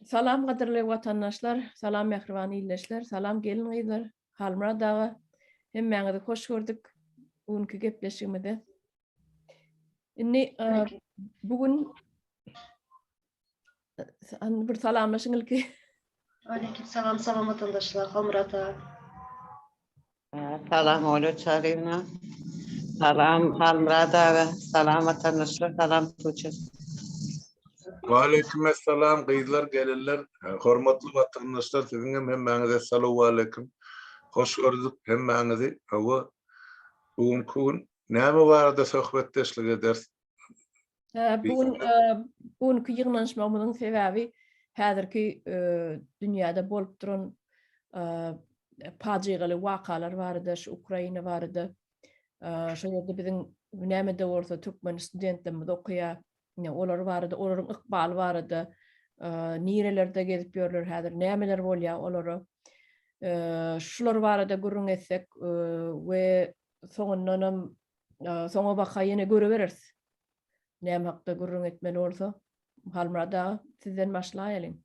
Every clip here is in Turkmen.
Salam gadyrly watandaşlar, salam mähriban ildeşler, salam gelin-gyzlar, Halmyrat aga, hemmäňizi hoş gördük bu günki gepleşigimizde. Indi bu gün bir salamlaşyň ilki. Aleyküm salam, salam watandaşlar, Halmyrat aga. Salam Olya Çaryýewna. Salam Halmyrat aga. Salam watandaşlar. Salam Tuğçe. Waleýkim essalam gyzlar gelinler hormatly watandaşlar siziň hem hemmäňize salowaleýkim hoş gördük hemmäňizi hawa bu günki gün näme barada söhbetdeşlik ederis Bu gün bu günki ýygnanyşmagymyzyň sebäbi häzirki dünýäde bolup duran pajygaly wakalar barada, şu Ukraina barada, şo ýerde biziň näme-de bolsa türkmen studentlerimiz okaýar, olar barada, olaryň ykbaly barada, nirelerde gezip ýörler häzir, nämeler bolýar olara, şular barada gürrüň etsek we soňundanam Soňa baka ýene görübereris. Näme hakda gürrüň etmeli bolsa, Halmyrat aga, sizden başlaýalyň.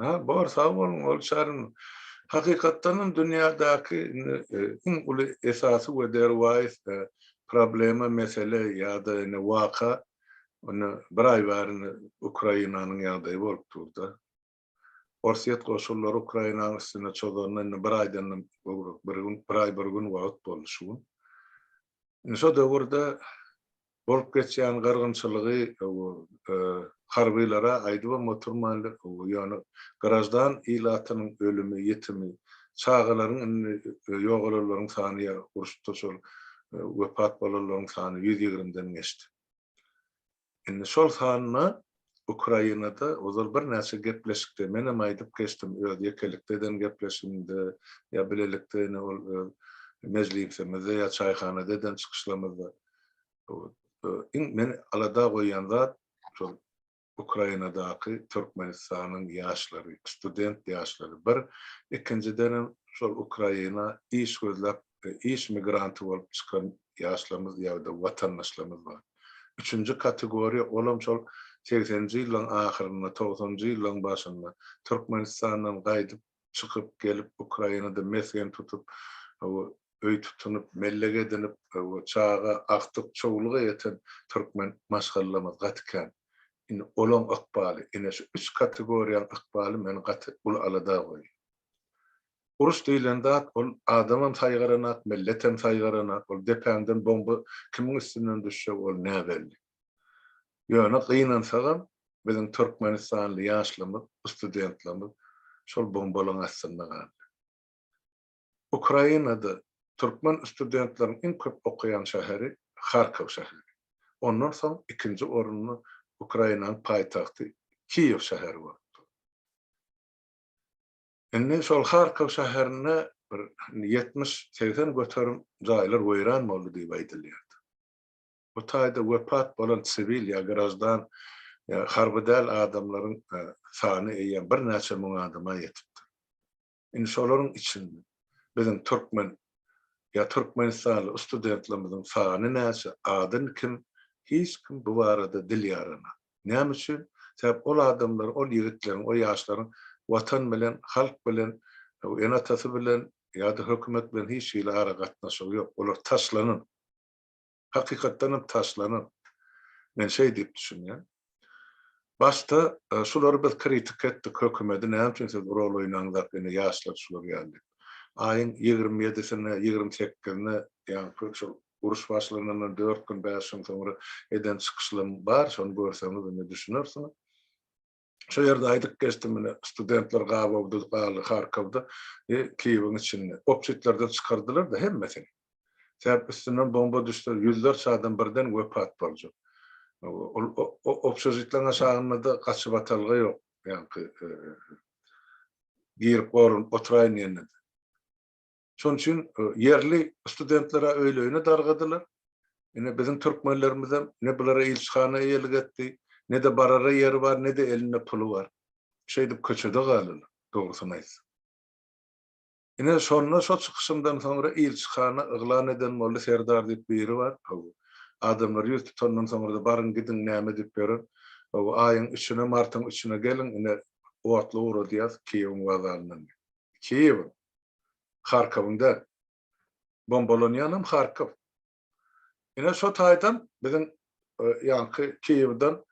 Ha, bor, sag boluň, ol çaryn. Hakykatdan hem dünýädäki indi iň uly esasy we derwaýys problema, mesele ýa-da indi waka indi bir aý bäri indi Ukrainanyň ýagdaýy bolup dur-da. Orsýet goşunlary Ukrainanyň üstüne çozanyna indi bir aýdan gowrak bir gün, bir aý bir gün wagt boldy şu gün. Indi şo döwürde bolup geçýän gyrgynçylygy harbylara aýdybam oturmaly, ýöne graždan ilatynyň ölümi, ýitimi, çagalaryň indi ýogalanlaryň sany ýa uruşda şol wepat bolanlaryň sany 120-den geçdi. Indi şol sanda Ukrainada ozal birnäçe gepleşikde menem aýdyp geçdim, öz ýekelikde eden gepleşigimde ýa bilelikde ine ol öz mejlisimizde ýa çaýhanada eden çykyşlarymyzda iň meni alada goýýan zat şol Ukrainadaky Türkmenistanyň ýaşlary, student ýaşlary bir, ikinjidenem şol Ukraina iş gözläp iş migranty bolup çykan ýaşlarymyz ýa-da watandaşlarymyz bar. Üçünji kategoriýa olam şol segseninji ýyllaryň ahyrynda, togsanynjy ýyllaryň başynda Türkmenistandan gaýdyp çykyp gelip Ukrainada mesgen tutup, öý tutunyp, mellek edinip, çaga, agtyk, çowluga ýeten türkmen maşgalalarymyz gaty kän. Indi olaň ykbaly, ine şu üç kategoriýaň ykbaly meni gaty uly alada goýýar. Uruş diýlen zat ol adamam saýgaranak, milletem saýgaranak, ol depäňden bomba kimiň üstünden düşjegi ol näbelli. Ýöne gynansagam biziň türkmenistanly ýaşlarymyz, studentlerimiz şol bombalaryň astynda galdy. Ukrainada türkmen studentleriň iň köp okaýan şäheri Harkow şäheri. Ondan soň ikinji orunda Ukrainanyň paýtagty Kiýew şäheri bolup dur. Indi şol Harkow şäherinde bir 70-80 göterim jaýlar weýran boldy diýip aýdylýardy. Bu taýda wepat bolan siwil ýa graždan ýa harby däl adamlaryň sany eýýäm birnäçe müň adama ýetipdir. Indi şolaryň içinde biziň türkmen ýa türkmenistanly studentlerimiziň sany näçe, ady kim, hiç kim bu barada dil ýaranok. Näme üçin? Sebäp ol adamlar, ol ýigitleriň, o ýaşlaryň Watan bilen, halk bilen, ene-atasy bilen ýa-da hökümet bilen hiç hili aragatnaşygy ýok. Olar taşlanan. Hakykatdan hem taşlanan. Men şeý diýip düşünýän. Başda şulary biz kritika etdik hökümedi, näme üçin siz rol oýnaňzak ine ýaşlar şular ýaly diýip. Aýyň 27-sine, 28-ine ýaňky şol uruş başlanandan 4 gün, 5 gün soňra eden çykyşlarym bar, şony görseňiz indi düşünersiňiz. Şo ýerde aýdyp geçdim ine studentler gabawda galdy Harkowda we Kiýewiň içinde. Obşitlerden çykardylar-da hemmesini. Sebäp üstünden bomba düşse ýüzlerçe adam birden wepat boljak. Ol obşežitleriň aşagynda-da gaçyp atalga ýok. Ýaňky girip goranyp oturaýyn diýende-de. Şonuň üçin ýerli studentler-ä öýli-öýüne dargadylar. Ine, biziň türkmenlerimizem ne bulara ilçihana eýelik etdi, ne-de barara ýeri bar, ne-de elinde puly bar. Şeýdip köçede galdylar, dogrusyny aýtsak. Ine, şonda şo çykyşymdan soňra ilçihana yglan eden boldy, Serdar diýip biri bar, hawa, adamlar ýüz tutandan soňra-da baryň gidiň näme diýip ýören. Aýyň üçüne, martyň üçüne geliň, ine, otly ugradýas Kiýewiň wokzalyndan. Kiýewiň. Harkowyň däl. Bombalanýanam Harkow. Ine, şo taýdan biziň ýaňky Kiýewden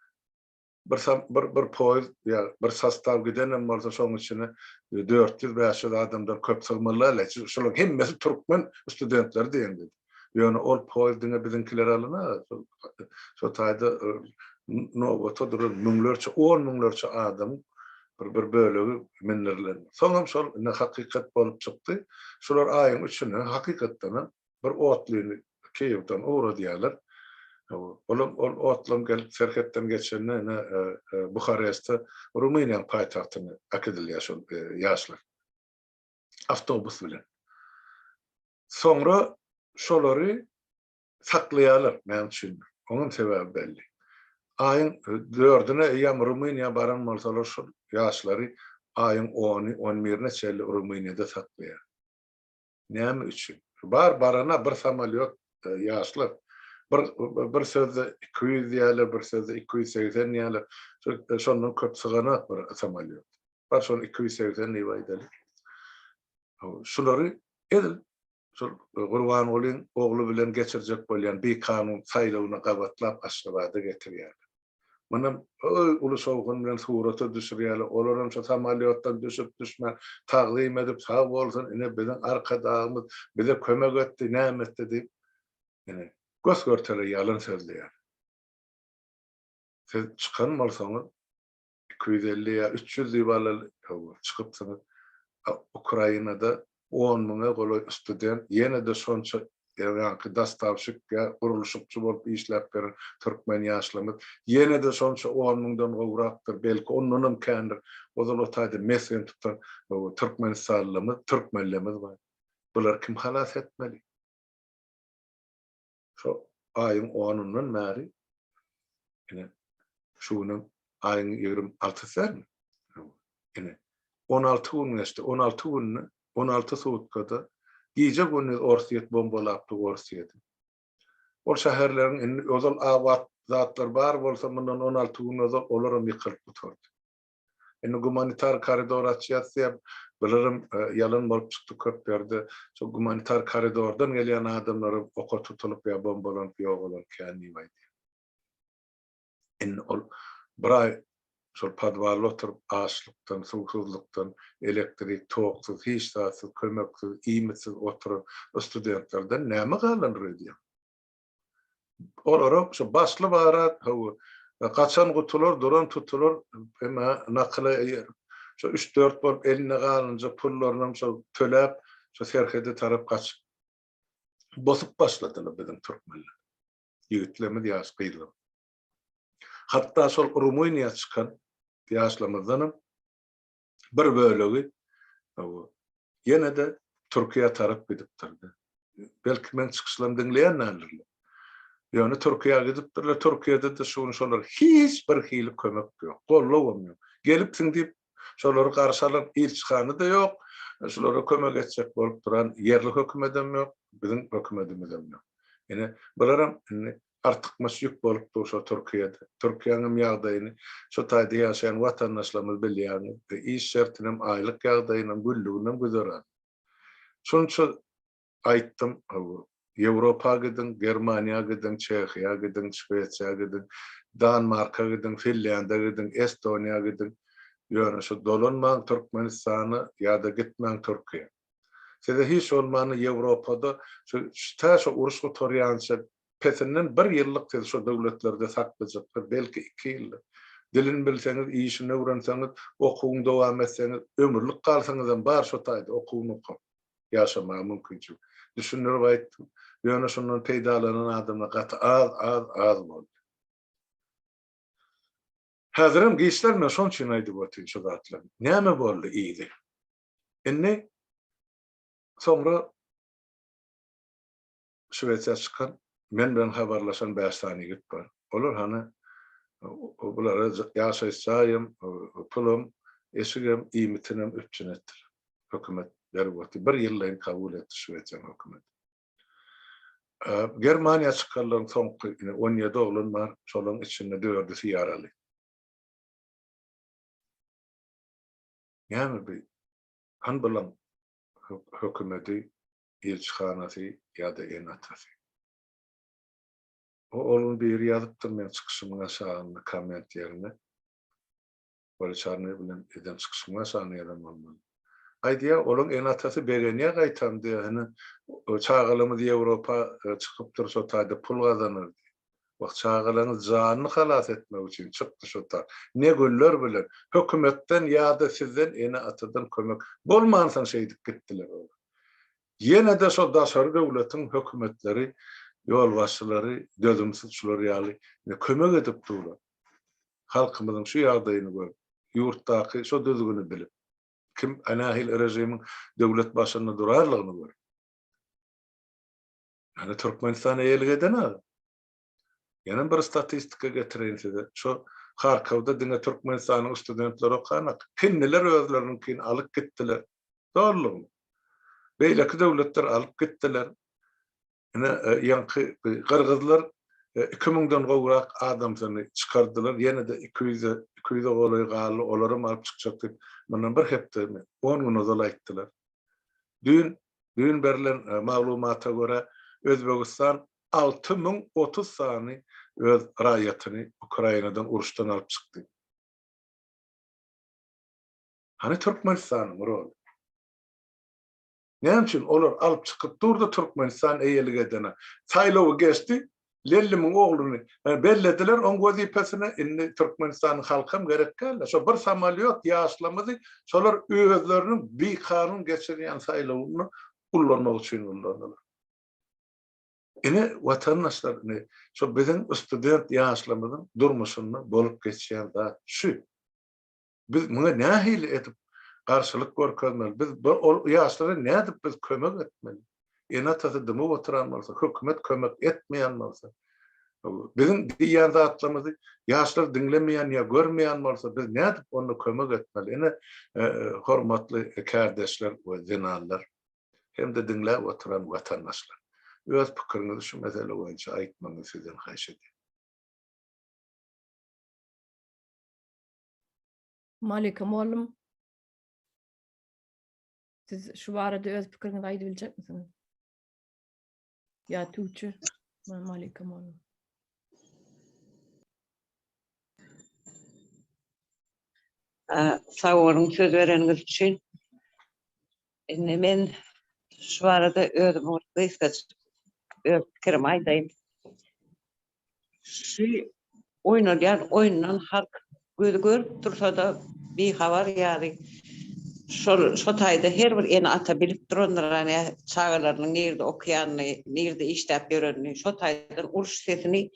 bir bir bir poýez ýa bir sostaw gidenem bolsa şoň içine 400-500 adamdan köp sygmaly däl. Şolaryň hemmesi türkmen studentleri diýen dedi. Ýöne ol poýez diňe biziňkiler alyna, şo taýda nobata duran müňlerçe, on müňlerçe adamyň bir bir bölegi mindirilen. Soňam şol ine hakykat bolup çykdy. Şular aýyň üçüne hakykatdanam bir otlyny Kiýewden ugradýarlar. Olam ol otlam gelip serhetden geçende ine Buhareste Rumyniýanyň paýtagtyna äkidilýär şol ýaşlar. Awtobus bilen. Soňra şolary saklaýarlar näme üçindir. Onuň sebäbi belli. Aýyň dördüne eýýäm Rumyniýa baran bolsalar şol ýaşlary aýyň ony, on birine çenli Rumyniýada saklaýar. Näme üçin? Bar barana bir samolýot ýaşlar. Bir bir sözde 200 diýýärler, bir sözde 280 diýýärler. Şondan köp syganak bir samolýot. Bar şony 280 diýip aýdaly. Şulary edil şol Gurbangulyň ogly bilen geçirjek bolýan bikanun saýlawyna gabatlap Aşgabada getirýärler. Munam uly şowhun bilen surata düşürýärler. Olaram şo samolýotdan düşüp-düşmän tagzym edip, sag bolsun, ine biziň Arkadagymyz bize kömek etdi, näme etdi diýip, ine, gös-görtele ýalan sözleýär. Siz çykan bolsaňyz, 250 ýa 300 diýip alaly, hawa, çykypsyňyz. Ukrainada on müňe golaý student, ýene-de şonça ýaňky dostawşik ýa gurluşykçy bolup işläp beren türkmen ýaşlarymyz, ýene-de şonça on müňden gowrakdyr, belki ondanam kändir, ozal o taýda mesgen tutan türkmenistanlymyz, türkmenlerimiz bar. Bulary kim halas etmeli? Şo aýyň onundan bäri, ine, şu günem aýyň 26-sy dälmi? Ine, 16 gün geçdi. 16 günde, 16 sutkada gije-gündiz Orsýet bombalapdy Orsýeti. Ol şäherleriň indi ozal abat zatlar bar bolsa, mundan 16 gün ozal olaram ýykylyp gutardy. Indi gumanitar koridor açýas diýip, bularym ýalan bolup çykdy köp ýerde. Şo gumanitar koridordan gelýän adamlaram oka tutulyp ýa bombalanyp ýogalan kän diýip aýdýar. Indi ol bir aý şol podwalda oturyp açlykdan, suwsuzlykdan, elektrik toksuz, hiç zatsyz, kömeksiz, iýmitsiz oturan studentlerden näme galandyr öýdýäň? Olara şu başly barat, hawa, gaçan gutular, duran tutular, emma nakyla eýerip, şu üç-dört bolup elinde galynja pullarynam şol töläp, şu serhede tarap gaçyp, bosup başladylar biziň türkmenler. Ýigitlerimiz, ýaş gyzlarymyz. Hatda şol Rumyniýa çykan ýaşlarymyzdanam bir bölegi ýene-de Türkiýä tarap gidipdir. Belki meň çykyşlarymy diňleýän däldirler. Ýöne Türkiýä gidipdirler. Türkiýede-de şu gün şolara hiç bir hili kömek ýok. Gollawam ýok. Gelipsiň diýip, şolary garşy alan ilçihana-da ýok. Şulara kömek etjek bolup duran ýerli hökümedem ýok, biziň hökümedimizem ýok. Ine, bularam indi artykmaç ýük bolup dur şo Türkiýede. Türkiýäňem ýagdaýyny şo taýda ýaşaýan watandaşlarymyz bilýäňiz. Iş şertinem, aýlyk ýagdaýynam, günlüginem güzeran. Şunça aýtdym, Ýewropa gidiň, Germaniýa gidiň, Çehiýa gidiň, Şwesiýa gidiň, Danmarka gidiň, Finlýandiýa gidiň, Estoniýa gidiň. Ýöne şu dolanmaň Türkmenistana ýa-da gitmäň Türkiýä. Size hiç bolmanda Ýewropada şu tä şu uruş gutarýança pesinden bir ýyllyk sizi şo döwletlerde saklajaklar, belki iki ýyllyk. Dilini bilseňiz, işini öwrenseňiz, okuwyny dowam etseňiz, ömürlik galsaňyzam bar şo taýda okuwyny okap ýaşamaga mümkinçilik. Düşündirip aýtdym. Ýöne şundan peýdalanan adamlar gaty az, az, az boldy. Häzirem giçler men şoň üçin aýdyp otyryn şu zatlary. Näme boldy yzy? Indi soňra Şwesiýa çykan, men bilen habarlaşan bäş sany ýigit bar. Olar hany bulara ýaşaýyş jaýam, pulam, eşigem, iýmitinem üpjün etdiler. Hökümet berip otyr. Bir ýyllaýyn kabul etdi Şwesiýanyň hökümeti. Germaniýa çykanlaryň soňky ine 17 oglan bar, şolaryň içinde dördüsi ýaraly. Näme bi? Han bilen hökümeti, ilçihanasy ýa-da ene-atasy. O oglan biri ýazypdyr meň çykyşymyň aşagynda komment ýerine. Poliçarnyý bilen eden çykyşymyň aşagynda ýazan bolmaly. Aýdýar, olaň ene-atasy begenýär gaýtam diýýär, hany çagalarymyz Ýewropa çykypdyr şo taýda pul gazanar diýip. Wah, çagalaryňyz janyny halas etmek üçin çykdy şo ta. Ne güller bilen, hökümetden ýa-da sizden ene-atadan kömek bolmansoň şeýdip gitdiler olar. Ýene-de şo daşary döwletiň hökümetleri, ýolbaşçylary dözümsiz şular ýaly kömek edip durlar. Halkymyzyň şu ýagdaýyny görüp, ýurtdaky şo düzgüni bilip, kim nähili režimiň döwlet başynda durarlygyny görüp. Ýani Türkmenistan eýelik eden-ä. Ýene bir statistika getireýin size. Şo Harkowda diňe Türkmenistanyň studentleri okanak. Hindiler özleriniňkini alyp gitdiler. Dolulygyna. Beýleki döwletler alyp gitdiler. Ine, ýaňky gyrgyzlar iki müňden gowrak adamsyny çykardylar. Ýene-de iki ýüze, iki ýüze golaý galdy. Olaram alyp çykjak diýip, mundan bir hepdemi, on gün ozal aýtdylar. Düýn, düýn berlen maglumata görä, Özbegistan 6030 sany öz raýatyny Ukrainadan uruşdan alyp çykdy. Hany Türkmenistanyň roly? Näme üçin olar alyp çykyp durdy Türkmenistan eýelik edene? Saýlawy geçdi, Lellimiň ogluny bellediler oň wezipesine, indi Türkmenistanyň halkam gerek däldi. Şo bir samolýot ýaşlamyzy şolar özleriniň bikanun geçirýän saýlawyny ullanmak üçin ullandylar. Ine watandaşlar indi şo biziň student ýaşlarymyzyň durmuşynda bolup geçýän zat şu. Biz muňa nähili edip garşylyk görkezmeli? Biz bu ol ýaşlara nädip biz kömek etmeli? Ene-atasy dymyp oturan bolsa, hökümet kömek etmeýän bolsa, biziň diýýän zatlarymyzy ýaşlar diňlemeýän ýa görmeýän bolsa, biz nädip onda kömek etmeli? Ine, hormatly kärdeşler we zenanlar hem-de diňläp oturan watandaşlar, öz pikiriňizi şu mesele boýunça aýtmagyňyzy sizden haýyş edýän. Malika mugallym, siz şu barada öz pikiriňizi aýdyp biljekmisiňiz? Ýa Tuğçe, Malika mugallym. Sag boluň söz bereniňiz üçin. Indi men şu barada özüm gysgaça öz pikirimi aýdaýyn. Şu oýnalýan oýundan halk gözi görüp dursa-da bihabar ýaly. Şol şo taýda her bir ene-ata bilip durandyr ane çagalarynyň nirde okaýanyny, nirde işläp ýörenini. Şo taýdan uruş sesini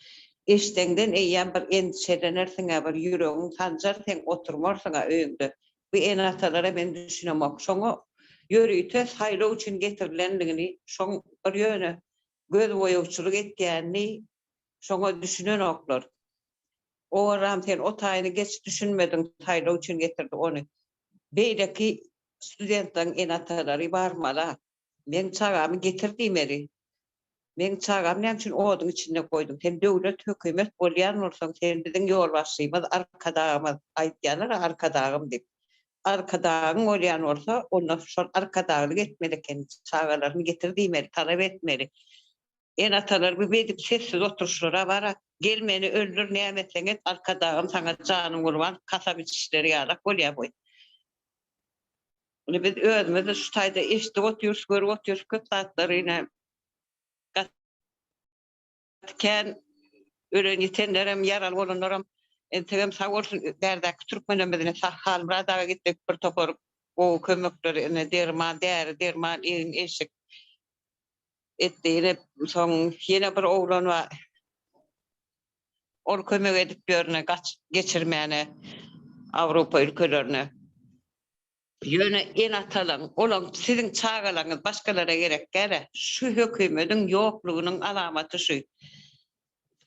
eşdeňden eýýäm bir endişelenersiň-ä, bir ýüregiň sanjar seň oturmarsyň-a öýüňde. Bu ene-atalara men düşünemok. Şoňa ýörite saýlaw üçin getirilendigini şoň bir ýöne Göz boýagçylyk etýänini şoňa düşünenoklar. Owarram sen o taýyny geç düşünmediň saýlaw üçin getirdi ony. Beýleki studentleriň ene-atalary barmala. Meň çagamy getir diýmeli. Meň çagamy näme üçin oduň içinde goýduň? Sen döwlet hökümet bolýan bolsaň sen biziň ýolbaşçymyz arkadagymyz aýtýanlar arkadagym diýip. Arkadagyň bolýan bolsa, onda şol arkadaglyk etmeli eken, çagalaryny getir diýmeli, talap etmeli. Ene-atalar bu beýdip sessiz oturyşlara bara, gel meni öldür, näme etseň et, arkadagym saňa janym gurban, kasam içişleri ýalak bolýar bu. Indi biz özümiz-de şu taýda eşidip otyrys, görüp otyrys köp zatlary ine. Gaty kän ölen ýitenlerem ýaraly bolanlaram entegem sag bolsun bärdäki türkmenem bizine sag Halmyrat aga gitdik bir topar gowy kömekler ine derman däri derman egin eşik etdi ine soň ýene bir oglan bar ol kömek edip ýörüne gaçyp geçirmäne Awrupa ülkelerine. Ýöne ene-atalaň, olaň siziň çagalaryňyz başgalara gerek däl-ä. Şu hökümediň ýoklugynyň alamaty şu.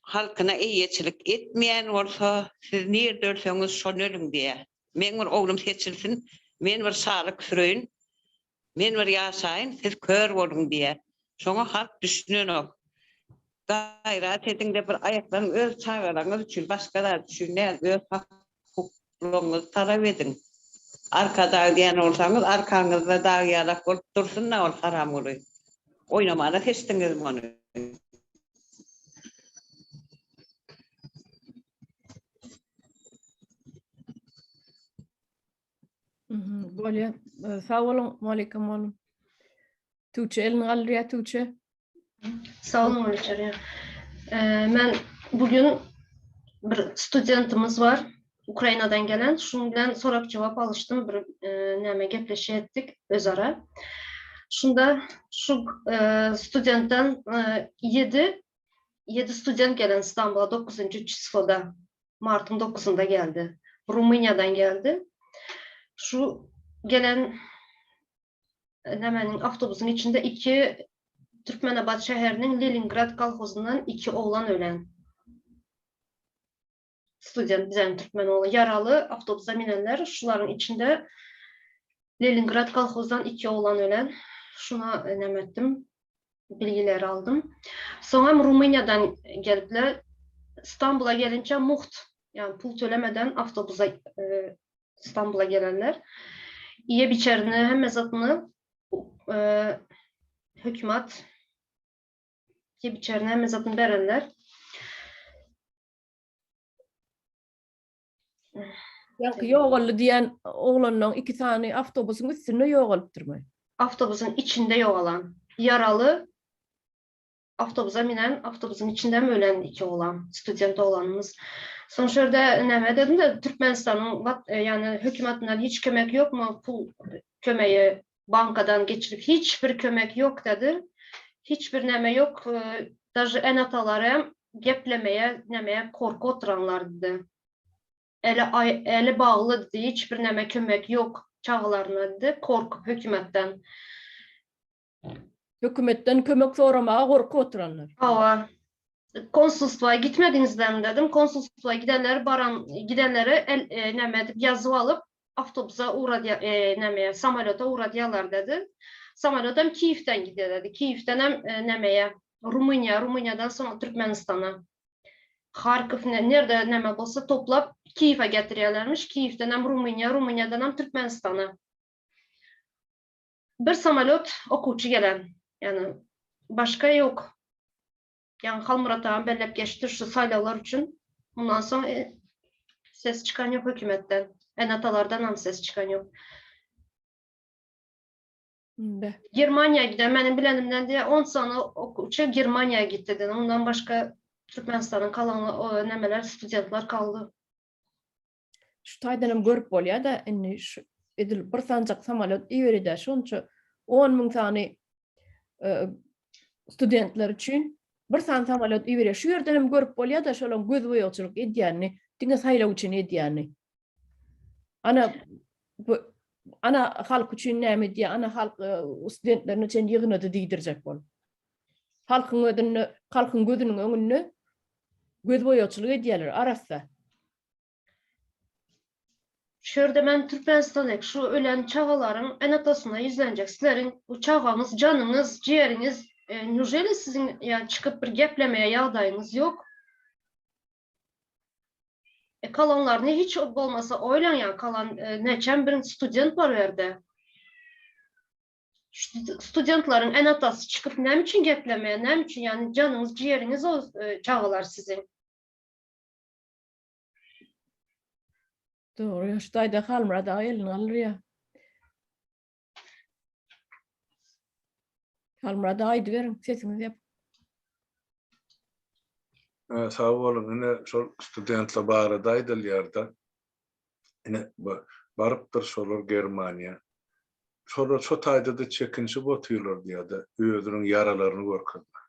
Halkyna eýeçilik etmeýän bolsa, siz nirde ölseňiz şonda ölüň diýýär. Meň bir oglum seçilsin, men bir şalyk süreýin, men bir ýaşaýyn, siz kör boluň diýýär. Şoňa halk düşünenok. Gaýrat ediň-de bir aýaklaryň öz çagalaryňyz üçin, başga zat üçin däl, öz hak-hukuklaryňyzy talap ediň. Arkadag diýen bolsaňyz arkaňyzda dag ýalak bolup dursun-da ol haramguly. Oýnamana seçdiňizmi ony? Bolýar. Sag boluň, Malika mugallym. Tuğçe elini galdyrýar Tuğçe. Sag boluň Gülçere. Men bugün bir studentimiz bar. Ukrainadan gelen. Şunuň bilen sorap jogap alyşdym. Bir näme gepleşik etdik özara. Şunda şu studentden 7 7 student gelen Istanbula 9-njy çisloda. Martyň 9-unda geldi. Rumyniýadan geldi. Şu gelen Nämäniň awtobusyň içinde iki Türkmenabat şäheriniň Leningrad kolhozyndan iki oglan ölen. Student bizen türkmen oglan ýaraly awtobusa minenler şularyň içinde Leningrad kolhozdan iki oglan ölen. Şuna näme etdim? Bilgileri aldym. Soňam Rumyniýadan gelipler. Stambula gelinçä mugt, ýagny pul tölemeden awtobusa Stambula gelenler. Iýip içerini, hemme zatyny hökümet iýip içerini hemme zatyny berenler. Ýaňky ýogaldy diýen oglanlaryň iki sany awtobusyň üstünde ýogalypdyrmy? Awtobusyň içinde ýogalan. Ýaraly Awtobusa minen, awtobusyň içindem ölen iki oglan, student oglanymyz. Soň şu ýerde näme dedim-de, Türkmenistanyň ýagny hökümetinden hiç kömek ýokmy, pul kömegi bankadan geçirip hiç bir kömek ýok dedi. Hiç bir näme ýok, daže ene-atalary hem geplemeýe, nämeýe korkup oturanlar dedi. Eli eli bagly dedi, hiç bir näme kömek ýok çagalaryna dedi, korkup hökümetden. Hökümetden kömek soramaga gorkup oturanlar. Hawa. Konsulstwa gitmediňizlermi dedim. Konsulstwa gidenler baran gidenleri el e, näme edip ýazyp alyp awtobusa ugradýar e, näme samolýota ugradýarlar dedi. Samolýot hem Kiýewden gidýär dedi. Kiýewden hem e, nämeye Rumyniýa, Rumyniýadan soň Türkmenistana. Harkow ne, nirde näme bolsa toplap Kiýewe getirýärlermiş. Kiýewden hem Rumyniýa, Rumyniýadan hem Türkmenistana. Bir samolýot okuwçy gelen. Ýagny başga ýok. Ýagny Halmyrat agam belläp geçdi şu saýlawlar üçin. Mundan soň ses çykan ýok hökümetden. Ene-atalardanam ses çykan ýok. Germaniýa giden meniň bilenimden diýe 10 sany okuwçy Germaniýa gitdi diýdi. Ondan başga Türkmenistanyň kalan nämeler studentler kaldy. Şu taýdan hem görüp bolýar-da, indi şu edil bir sanjak samolýot iberýär şonça 10 müň sany e, studentler üçin bir sany samolýot iberýär. Şu ýerden hem görüp bolýar-da, şolaryň göz boýagçylyk edýänini, diňe saýlaw üçin edýänini. Ana bu ana halk üçin näme edýär, ana halk e, studentlerini üçin ýygnady diýdirjek bolup. Halkyň özünde, halkyň gözüniň öňünde göz boýagçylyk edýärler arassa. Şu ýerde men Türkmenistandaki şu ölen çagalaryň ene-atasyna ýüzlenjek. Sizleriň bu çagaňyz, janyňyz, jiğeriňiz, e, neujeli siziň ýa çykyp bir geplemäge ýagdaýyňyz ýok? E, kalanlaryny hiç bolmasa oýlaň ýa kalan e, neçem bir student bar o ýerde. Studentleriň ene-atasy çykyp näme üçin geplemeýär, näme üçin ýagny janyňyz, jiğeriňiz o e, çagalar siziň. Dogry, şu taýda Halmyrat aga elini galdyrýar. Halmyrat aga aýdyberiň, sesiňiz ýap. Sag boluň, ine şol studentler barada aýdylýar-da. Ine barypdyr şolar Germaniýa. Şolar şo taýda-da çekinişip otyrlar diýýär-de, özüniň ýaralaryny görkezmän.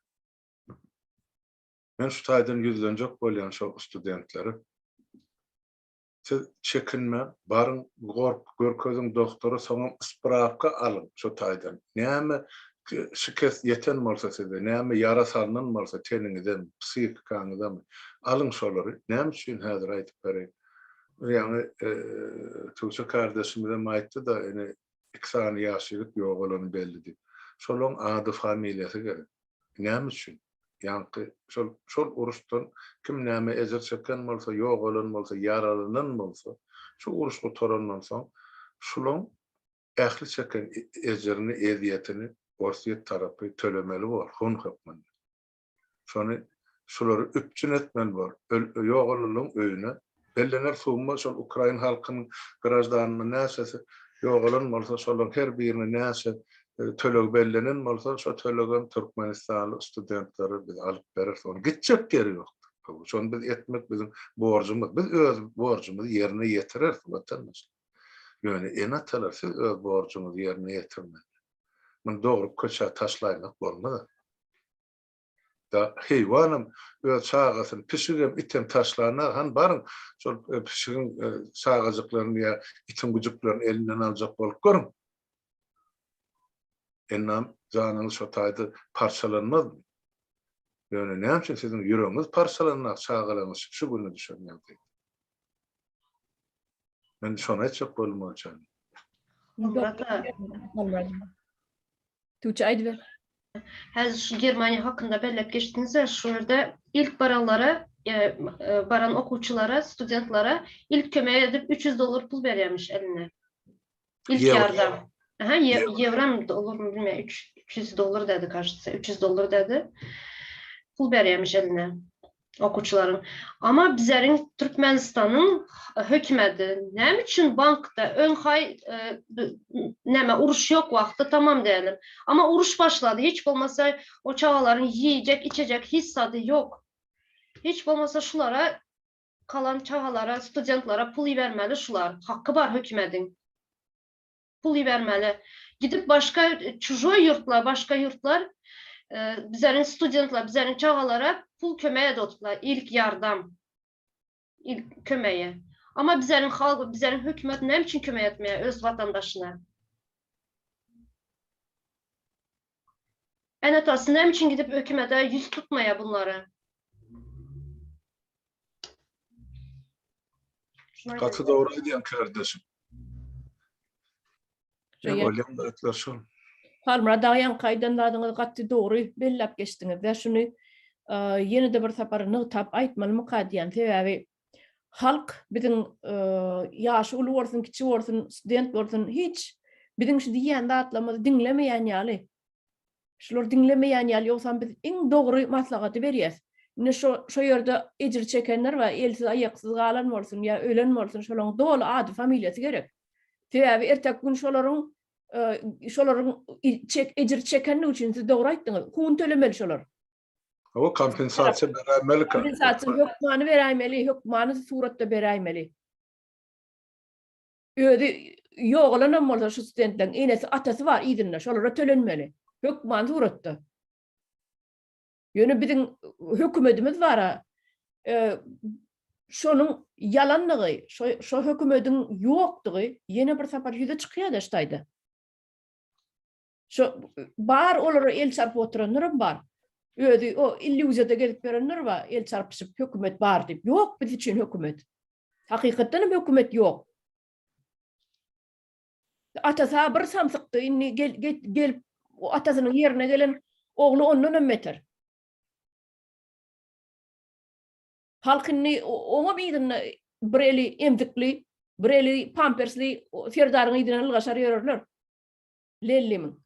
Men şu taýdan ýüzlenjek bolýan şol studentlere. Siz çekinmäň, baryň, gork, görkeziň doktora, soňam sprawka alyň şo taýdan. Näme şikes ýeten bolsa size, näme ýara salnan bolsa teniňizemi, psihikaňyzamy, alyň şolary. Näme üçin häzir aýdyp bereýin. Ýaňy Tuğçe kardeşimizem aýtdy-da, ine iki sany ýaş ýigit ýogalany belli diýip. Şolaň ady, familiýasy gerek. Näme üçin? Ýaňky şol şol uruşdan kim näme ejir çeken bolsa, ýogalan bolsa, ýaralanan bolsa, şu uruş gutarandan soň. Şulaň ähli çeken ejirini, ezýetini Orsýet tarapy tölemeli bor, hun hökmünde. Şony şulary üpjün etmeli bor. Ýogalanlaryň öýüne bellener summa şol ukrain halkynyň graždanynyň näçesi ýogalan bolsa şolaryň her birine näçe töleg bellenen bolsa şo tölegem türkmenistanly studentlere biz alyp bereris. Onuň gitjek ýeri ýokdur. Şony biz etmek biziň borjumyz. Biz öz borjumyzy ýerine ýetireris watandaşlar. Ýöne ene-atalar siz öz borjuňyzy ýerine ýetirmeli. Muny dogrup köçä taşlaýmak bolmaz. Da heýwanam öz çagasyny, pişigem, item taşlanda, hany baryň, şol e, pişigiň e, çagajyklaryny ýa itiň güjüklerini elinden aljak bolup görüň. Ennam janyňyz şo taýda parçalanmazmy? Ýöne näme üçin siziň ýüregiňiz parçalanmak çagalaryňyz şu güne düşen ýagdaýda? Men şony aýtjak boldum Gülçen. Tuğçe aýdyber. Häzir şu Germaniýa hakynda belläp geçdiňiz-ä, şu ýerde ilk baranlara, e, e, baran okuwçylara, studentlere ilk kömek edip 300 dollar pul berýärmiş eline. İlk ýardam. Aha, ýewram dollarmy bilmeýän, 300 dollar dedi, кажется, 300 dollar dedi. Pul berýärmiş eline. Okuwçylaryň. Amma bizleriň Türkmenistanyň hökümeti näme üçin bankda öň haý näme uruş ýok wagty tamam diýelim. Amma uruş başlady hiç bolmasa o çagalaryň iýjek içejek hiç zady ýok. Hiç bolmasa şulara kalan çagalara studentlere pul ibermeli şular. Haky bar hökümediň. Pul ibermeli. Gidip başga çujoý ýurtlar, başga ýurtlar bizleriň studentler, bizleriň çagalara pul kömek edip otuplar, ilk ýardam, ilk kömegi. Amma bizleriň halk, bizleriň hökümet näme üçin kömek etmeýär öz watandaşyna? Ene-atasy näme üçin gidip hökümete ýüz tutmaýar bunlara? Gaty dogry aýdýaň kardeşim. Bolýan zatlar şol. Halmyrat aga ýaňky aýdan zadyňyzy gaty dogry belläp geçdiňiz-de. Şuny ýene-de bir sapar nygtap aýtmalymyka diýýän. Sebäbi halk biziň ýaşy uly bolsun, kiçi bolsun, student bolsun hiç biziň şu diýýän zatlarymyzy diňlemeýän ýaly. Şular diňlemeýän ýaly, ýogsam biz iň dogry maslahaty berýäs. Indi şo şo ýerde ejir çekenler bar, elsiz aýaksyz galan bolsun ýa ölen bolsun, şolaryň doly ady, familiýasy gerek. Sebäbi erteki gün şolaryň şolaryň çek ejir çekenligi üçin siz dogry aýtdyňyz, hun tölemeli şolar. Hawa, kompensasiýa beräýmeli. Kompensasiýa hökmany beräýmeli, hökmany suratda beräýmeli. Özi ýogalanam bolsa şu studentleriň enesi, atasy bar yzynda, şolara tölenmeli. Hökman suratda. Ýöne biziň hökümetimiz bar-a, e, şonuň ýalanlygy, şo, şo hökümediň ýokdugy ýene bir sapar ýüze çykýar-da şu taýda. Şo bar olara el çarpyp oturanlaram bar. Özi o illýuziýada gezip ýörenler bar, el çarpyşyp hökümet bar diýip. Ýok biz üçin hökümet. Hakykatdan hem hökümet ýok. Atasy bir samsykdy, indi gel, gel, gelip atasynyň ýerine gelen ogly ondan hem beter. Halk indi oňa yzynda bir eli emzikli, bir eli pampersli serdaryň yzyndan ylgaşar ýörerler. Lellimiň.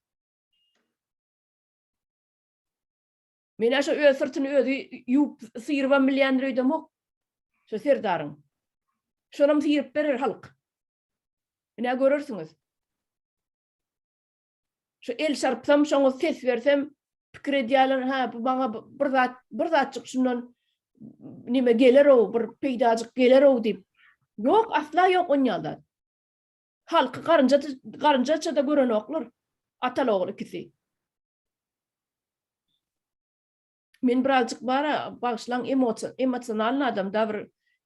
Men-ä şo öz syrtyny özi ýuwup syrybam bilýändir öýdemok. Şo serdaryň. Şonam syryp berer halk. Ine görersiňiz. Şu el çarpsam, şoňa ses bersem, pikir edýärler, hä, bu maňa bir zat, bir zatjyk şundan nime geler-ow, bir peýdajyk geler-ow diýip. Ýok, asla ýok onýan zat. Halky garynja garynjaça-da görenoklar. Ataly-ogul ikisi. Men birazjyk bara bagyşlaň emosiýa emosionalny adam da bir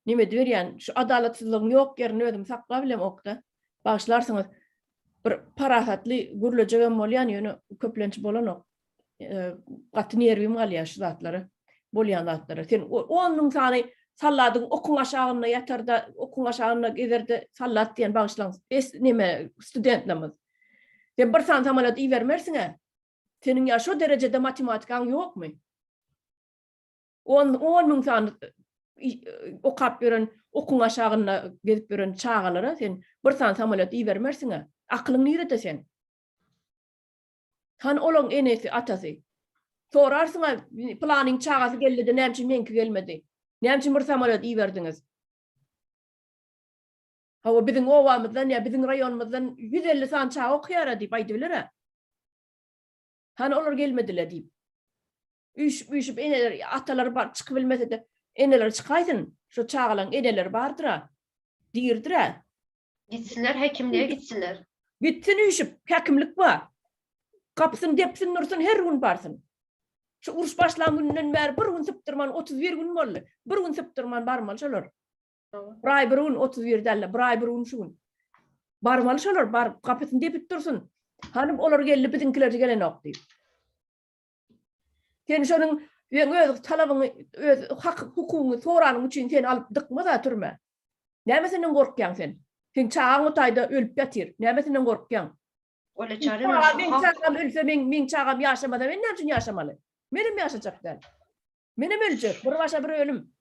neme ediberýän şu adalatsyzlygyň ýok ýerini özüm saklap bilemokda bagyşlarsyňyz bir parasatly gürlejegem bolýan ýöne köplenç bolanok gaty nerwim galýar şu zatlara bolýan zatlara sen on müň sany salladyň okuň aşagynda ýatarda okuň aşagynda gezerde sallat diýen bagyşlaň es neme studentlerimiz sen bir sany samolýot ibermersiň-ä Seniň ýa şo derejede matematikaň ýokmy? On, on müň sany. Okap ýören, okuň aşagynda gezip ýören çagalara sen bir sany samolýot ibermersiň-ä. Akylyň nirede seň? Hany olaň enesi, atasy? Sorarsyň-a, pylanyň çagasy geldi-de näme üçin meňki gelmedi? Näme üçin bir samolýot iberdiňiz? Hawa, biziň obamyzdan ýa biziň raýonymyzdan 150 sany çaga okaýar-a diýip aýdybiler-ä. Hany olar gelmedi-le diýip. Üýşüp-üýşüp eneler, atalary bar, çykybilmese-de, eneleri çykaýsyn. Şo çagalaryň eneleri bardyr-a. Diridir-ä. Gitsinler, häkimlige gitsinler. Gitsin üýşüp, häkimlik bar. Gapysyny depsin dursun, her gün barsyn. Şu uruş başlan gününden bäri bir gün sypdyrman, 31 gün boldy. Bir gün sypdyrman barmaly şolar. Bir aý bir gün, 31 däl-de, bir aý bir gün şu gün. Barmaly şolar, baryp gapysyny depip dursun. Hanym olar geldi, biziňkiler gelenok diýip. Sen şonuň sen öz talabyňy, öz hak hukugyňy soranyň üçin seni alyp dykmaz-a türmä. Nämesinden gorkýaň sen? Seň çagaň o taýda ölüp ýatyr. Nämesinden gorkýaň? Öyle çare mi? Meň çagam ölse, meň meň çagam ýaşamasa, men näme üçin ýaşamaly? Menem ýaşajak däl. Menem öljek. Bir başa bir ölüm.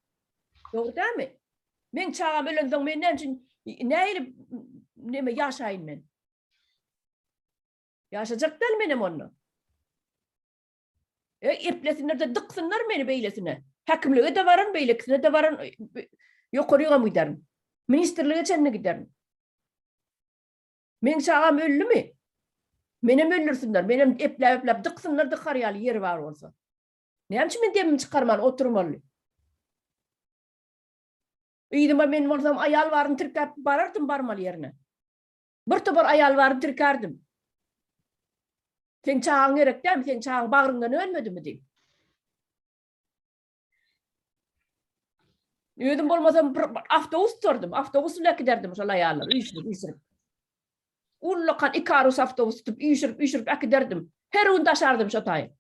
Dogry dälmi? Meň çagam ölensoň men näme üçin nähili neme ýaşaýyn men? Ýaşajak däl menem onda. E, eplesinler-de dyksynlar meni beýlesine. Häkimlige-de bararyn, beýlekisine-de bararyn, ýokarygam giderin. Ministrlige çenli giderin. Meň çagam öldümi? Menem öldürsinler, menem epläp-epläp dyksynlar dykar ýaly ýeri bar bolsa. Näme üçin men demimi çykarman oturmaly? Yzyma men bolsam aýal baryny tirkäp barardym barmaly ýerine. Bir topar aýal baryny tirkärdim. Seň çagaň gerek dälmi? Seň çagaň bagryňdan önmedimi diýip. Özüm bolmasam bir awtobus tutardym. Awtobus bilen äkiderdim şol aýallary üýşürip, üýşürip. Ullakan Ikarus awtobus tutup üýşürip, üýşürip äkiderdim. Her gün daşardym şo taýy.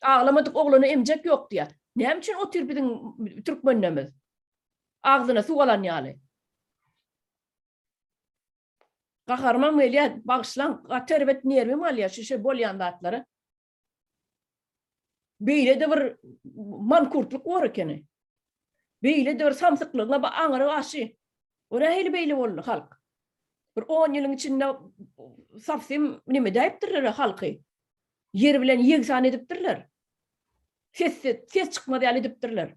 Aglamadyk oglana emjek ýok diýýär. Näme üçin otyr biziň türkmenlerimiz? Agzyna suw alan ýaly. Gaharymam gelýär, bagyşlaň, gaty erbet nerwim alýar şu şu bolýan zatlara. Beýle-de bir mankurtlyk bor ekeni. Beýle-de bir samsyklygyň aňry başy. O nähili beýle boldy halk? Bir on ýylyň içinde sowsem neme edäýipdirler halky. Ýer bilen ýegsan edipdirler. Ses ses çykmaz ýaly edipdirler.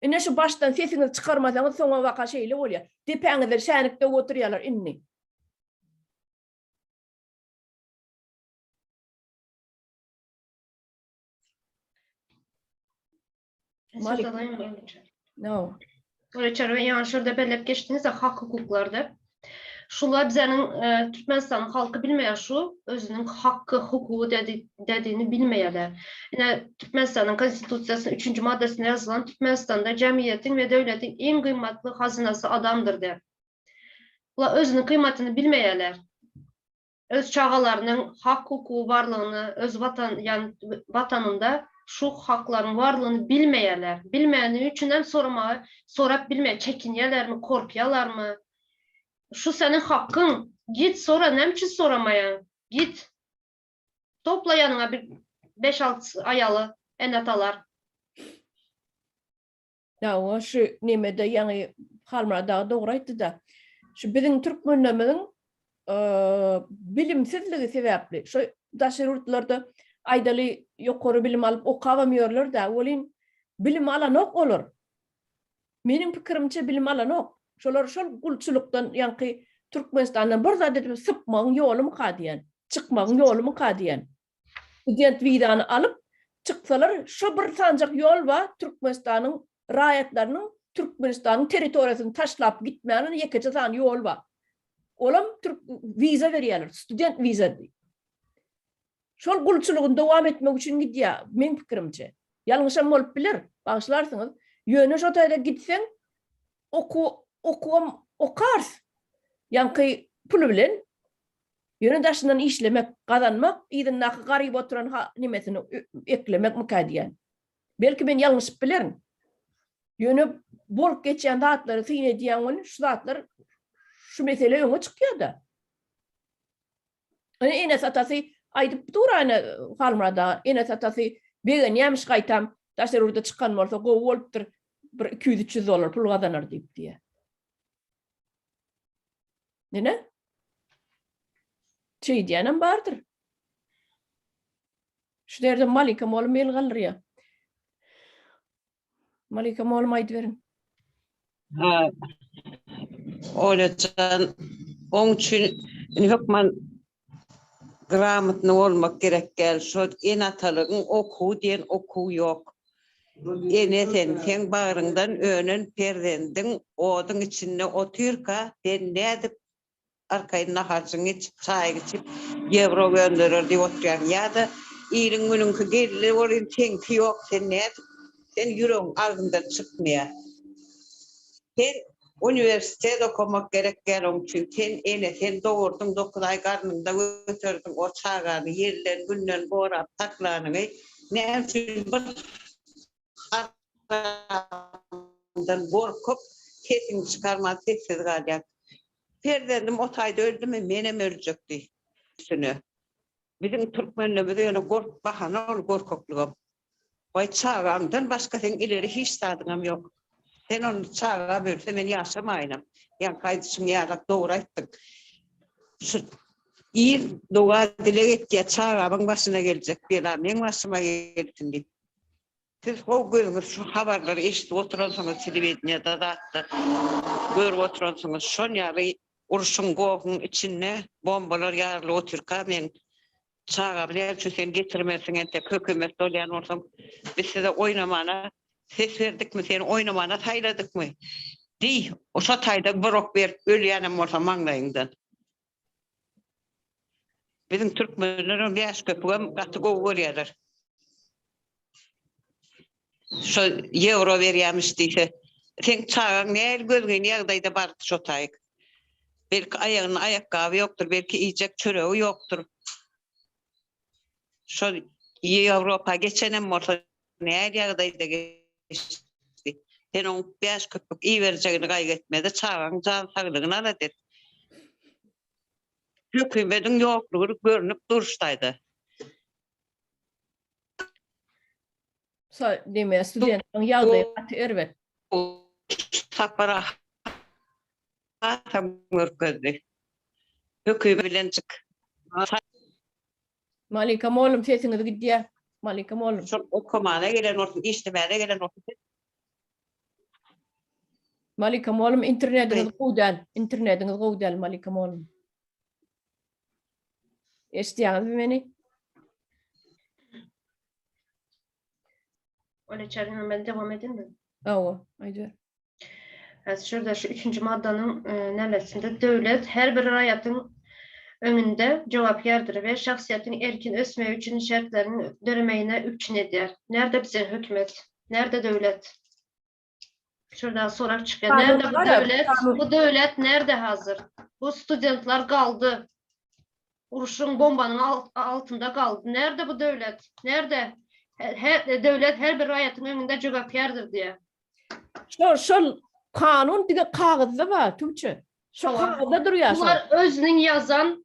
Ine şu başdan sesiňizi çykarmasaňyz soňa baka şeýle bolýar. Depäňizde şänik döwüp oturýarlar indi. Malik. No. Öyle yani şurada belirtip geçdiniz de hak hukuklarda. Şular bizeniň e, Türkmenistanyň halky bilmeýär şu özüniň haky, hukugy dedi, dediğini bilmeýärler. Ine Türkmenistanyň Konstitusiýasynyň 3-nji maddasynda ýazylan Türkmenistanda jemgyýetiň we döwletiň iň gymmatly hazynasy adamdyr diýip. Bular özüniň gymmatyny bilmeýärler. Öz çagalarynyň hak-hukugy barlygyny, öz watan, ýagny watanynda şu haklaryň barlygyny bilmeýärler. Bilmäni üçin hem soramaga, sorap bilmeýär, çekinýärlermi, korkýarlarmy? Şu seniň hakyň, git sora, näme üçin soramaýaň? Git. Topla ýanyňa bir beş-alty aýaly, ene-atalar. Hawa, şu nemede ýaňy Halmyrat aga dogry aýtdy-da. Şu biziň türkmenlerimiziň bilimsizligi sebäpli, şu daşary ýurtlarda aýdaly ýokary bilim alyp okabam ýörler-dä, welin bilim alanok olar. Meniň pikirimçe bilim alanok. Şolar şol gulçulykdan ýaňky Türkmenistandan bir zat edip sypmagyň ýolumyka diýen, çykmagyň ýolumyka diýen. Student wizany alyp çyksalar şo bir sanjak ýol bar Türkmenistanyň raýatlarynyň Türkmenistanyň territoriýasyny taşlap gitmäne ýekeje sany ýol bar. Olam türk wiza berýärler, student wiza diýip. Şol gulçulygyny dowam etmek üçin gidýär, meň pikirimçe. Ýalňyşam bolup biler, bagyşlarsyňyz. Ýöne şo taýda gitseň okuw okuwam okars. Ýaňky puly bilen Ýöne daşyndan işlemek, gazanmak, yzyndaky garyp oturan ha nemesini eklemekmikä diýýän. Belki men ýalňyşyp bilerin. Ýöne bolup geçýän zatlary syn edýän welin şu zatlar şu mesele öňe çykýar-da. Ine enesi atasy aýdyp dur ene Halmyrat aga, enesi atasy. Begenýämiş gaýtam daşary ýurda çykan bolsa gowy bolupdyr bir 200-300 dollar pul gazanar diýip diýýär. Nene? Şeýdýänem bardyr. Şu derde Malika mollum el galdyrýar. Malika mollum aýdyberiň. Ha. Olajan oň üçin indi hökman gramotny bolmak gerek däl. Şo ene-atalygyň okuwy diýen okuw ýok. Ene sen, seň bagryňdan önen perzendiň oduň içinde otyrka sen nädip arkaýyn naharjyňy içip, çaýyňy içip, ýewro gönderer diýip oturýaň. Ýa-da iliň günüňki geldi welin seňki ýok, sen nädip, sen ýüregiň agzyňdan çykmaýar. Sen uniwersitet okamak gerek däl oň üçin. Sen ene, sen dogurdyň, dokuz aý garnyňda göterdiň o çagany, ýelden, günden gorap saklanyňy näme üçin bir Haramdan gorkup, sesiňi çykarman sessiz galýaň. Perzendim o taýda öldümi, menem öljek diý. Üstüne. Biziň türkmenlerimiz ýöne gork bahana ol gorkaklygam. Waý çagaňdan başga seň ileri hiç zadyňam ýok. Sen ony çagam ölse men ýaşamaýynam. Ýaňky aýdyşyň ýalak dogry aýtdyň. Şu il doga dileg etýär çagamyň başyna geljek bela meň başyma gelsin diýip. Siz how gözüňiz şu habarlary eşidip oturansyňyz telewideniýada zatda görüp oturansyňyz şon ýaly urşuň gohuň içinde bombalar ýarylyp otyrka meň çagam näme üçin sen getirmersiň entek hökümet bolýan bolsaň biz size oýnamana ses berdikmi seni oýnamana saýladykmy diý şo taýda bir ok berip ölýänem bolsa maňlaýyňdan. Biziň türkmenler hem bäş köpügem gaty gowy görýärler. Şo ýewro berýämiş diýse, seň çagaň nähili gözgyny ýagdaýda bardy şo taýyk. Belki aýagynda aýakgaby ýokdur, belki iýjek çöregi ýokdur. Şo Ýewropa geçenem bolsa nähili ýagdaýda geçdi. Sen oň bäş köpük iberjegini gaýgy etme-de, çagaň jan saglygyny alada et. Hökümediň ýoklugy görnüp dur şu taýda. Şo diýme, studentleriň ýagdaýy gaty erbet. Sapar hasam görkezdi. Hökümet bilen çyk. Malika mollum sesiňiz gidýär. Malika mollum. Şol okamana gelen bolsun, işlemäne gelen bolsun. Malika mollum internetiňiz gowy däl. Internetiňiz gowy däl Malika mollum. Eşidýäňizmi meni? Öyle çarına ben devam edeyim mi? Hawa, aýdyber. Häzir şurada şu üçünji maddanyň e, nämesinde döwlet her bir raýatyň öňünde jogapkärdir we şahsyýetiň erkin ösmegi üçin şertleriň döremegine üpjün edýär. Nerde bize hökümet? Nerde döwlet? Şurada sorak çykýar. Nerde bu döwlet? Bu döwlet nerde hazır? Bu studentler galdy. Uruşyň bombanyň altynda galdy. Nerde bu döwlet? Nerde? Her, döwlet her bir raýatyň öňünde jogapkärdir diýýär. Şol şol kanun diňe kagyzda bar, Tuğçe. Şo kagyzda durýar şol. Bular özüniň ýazan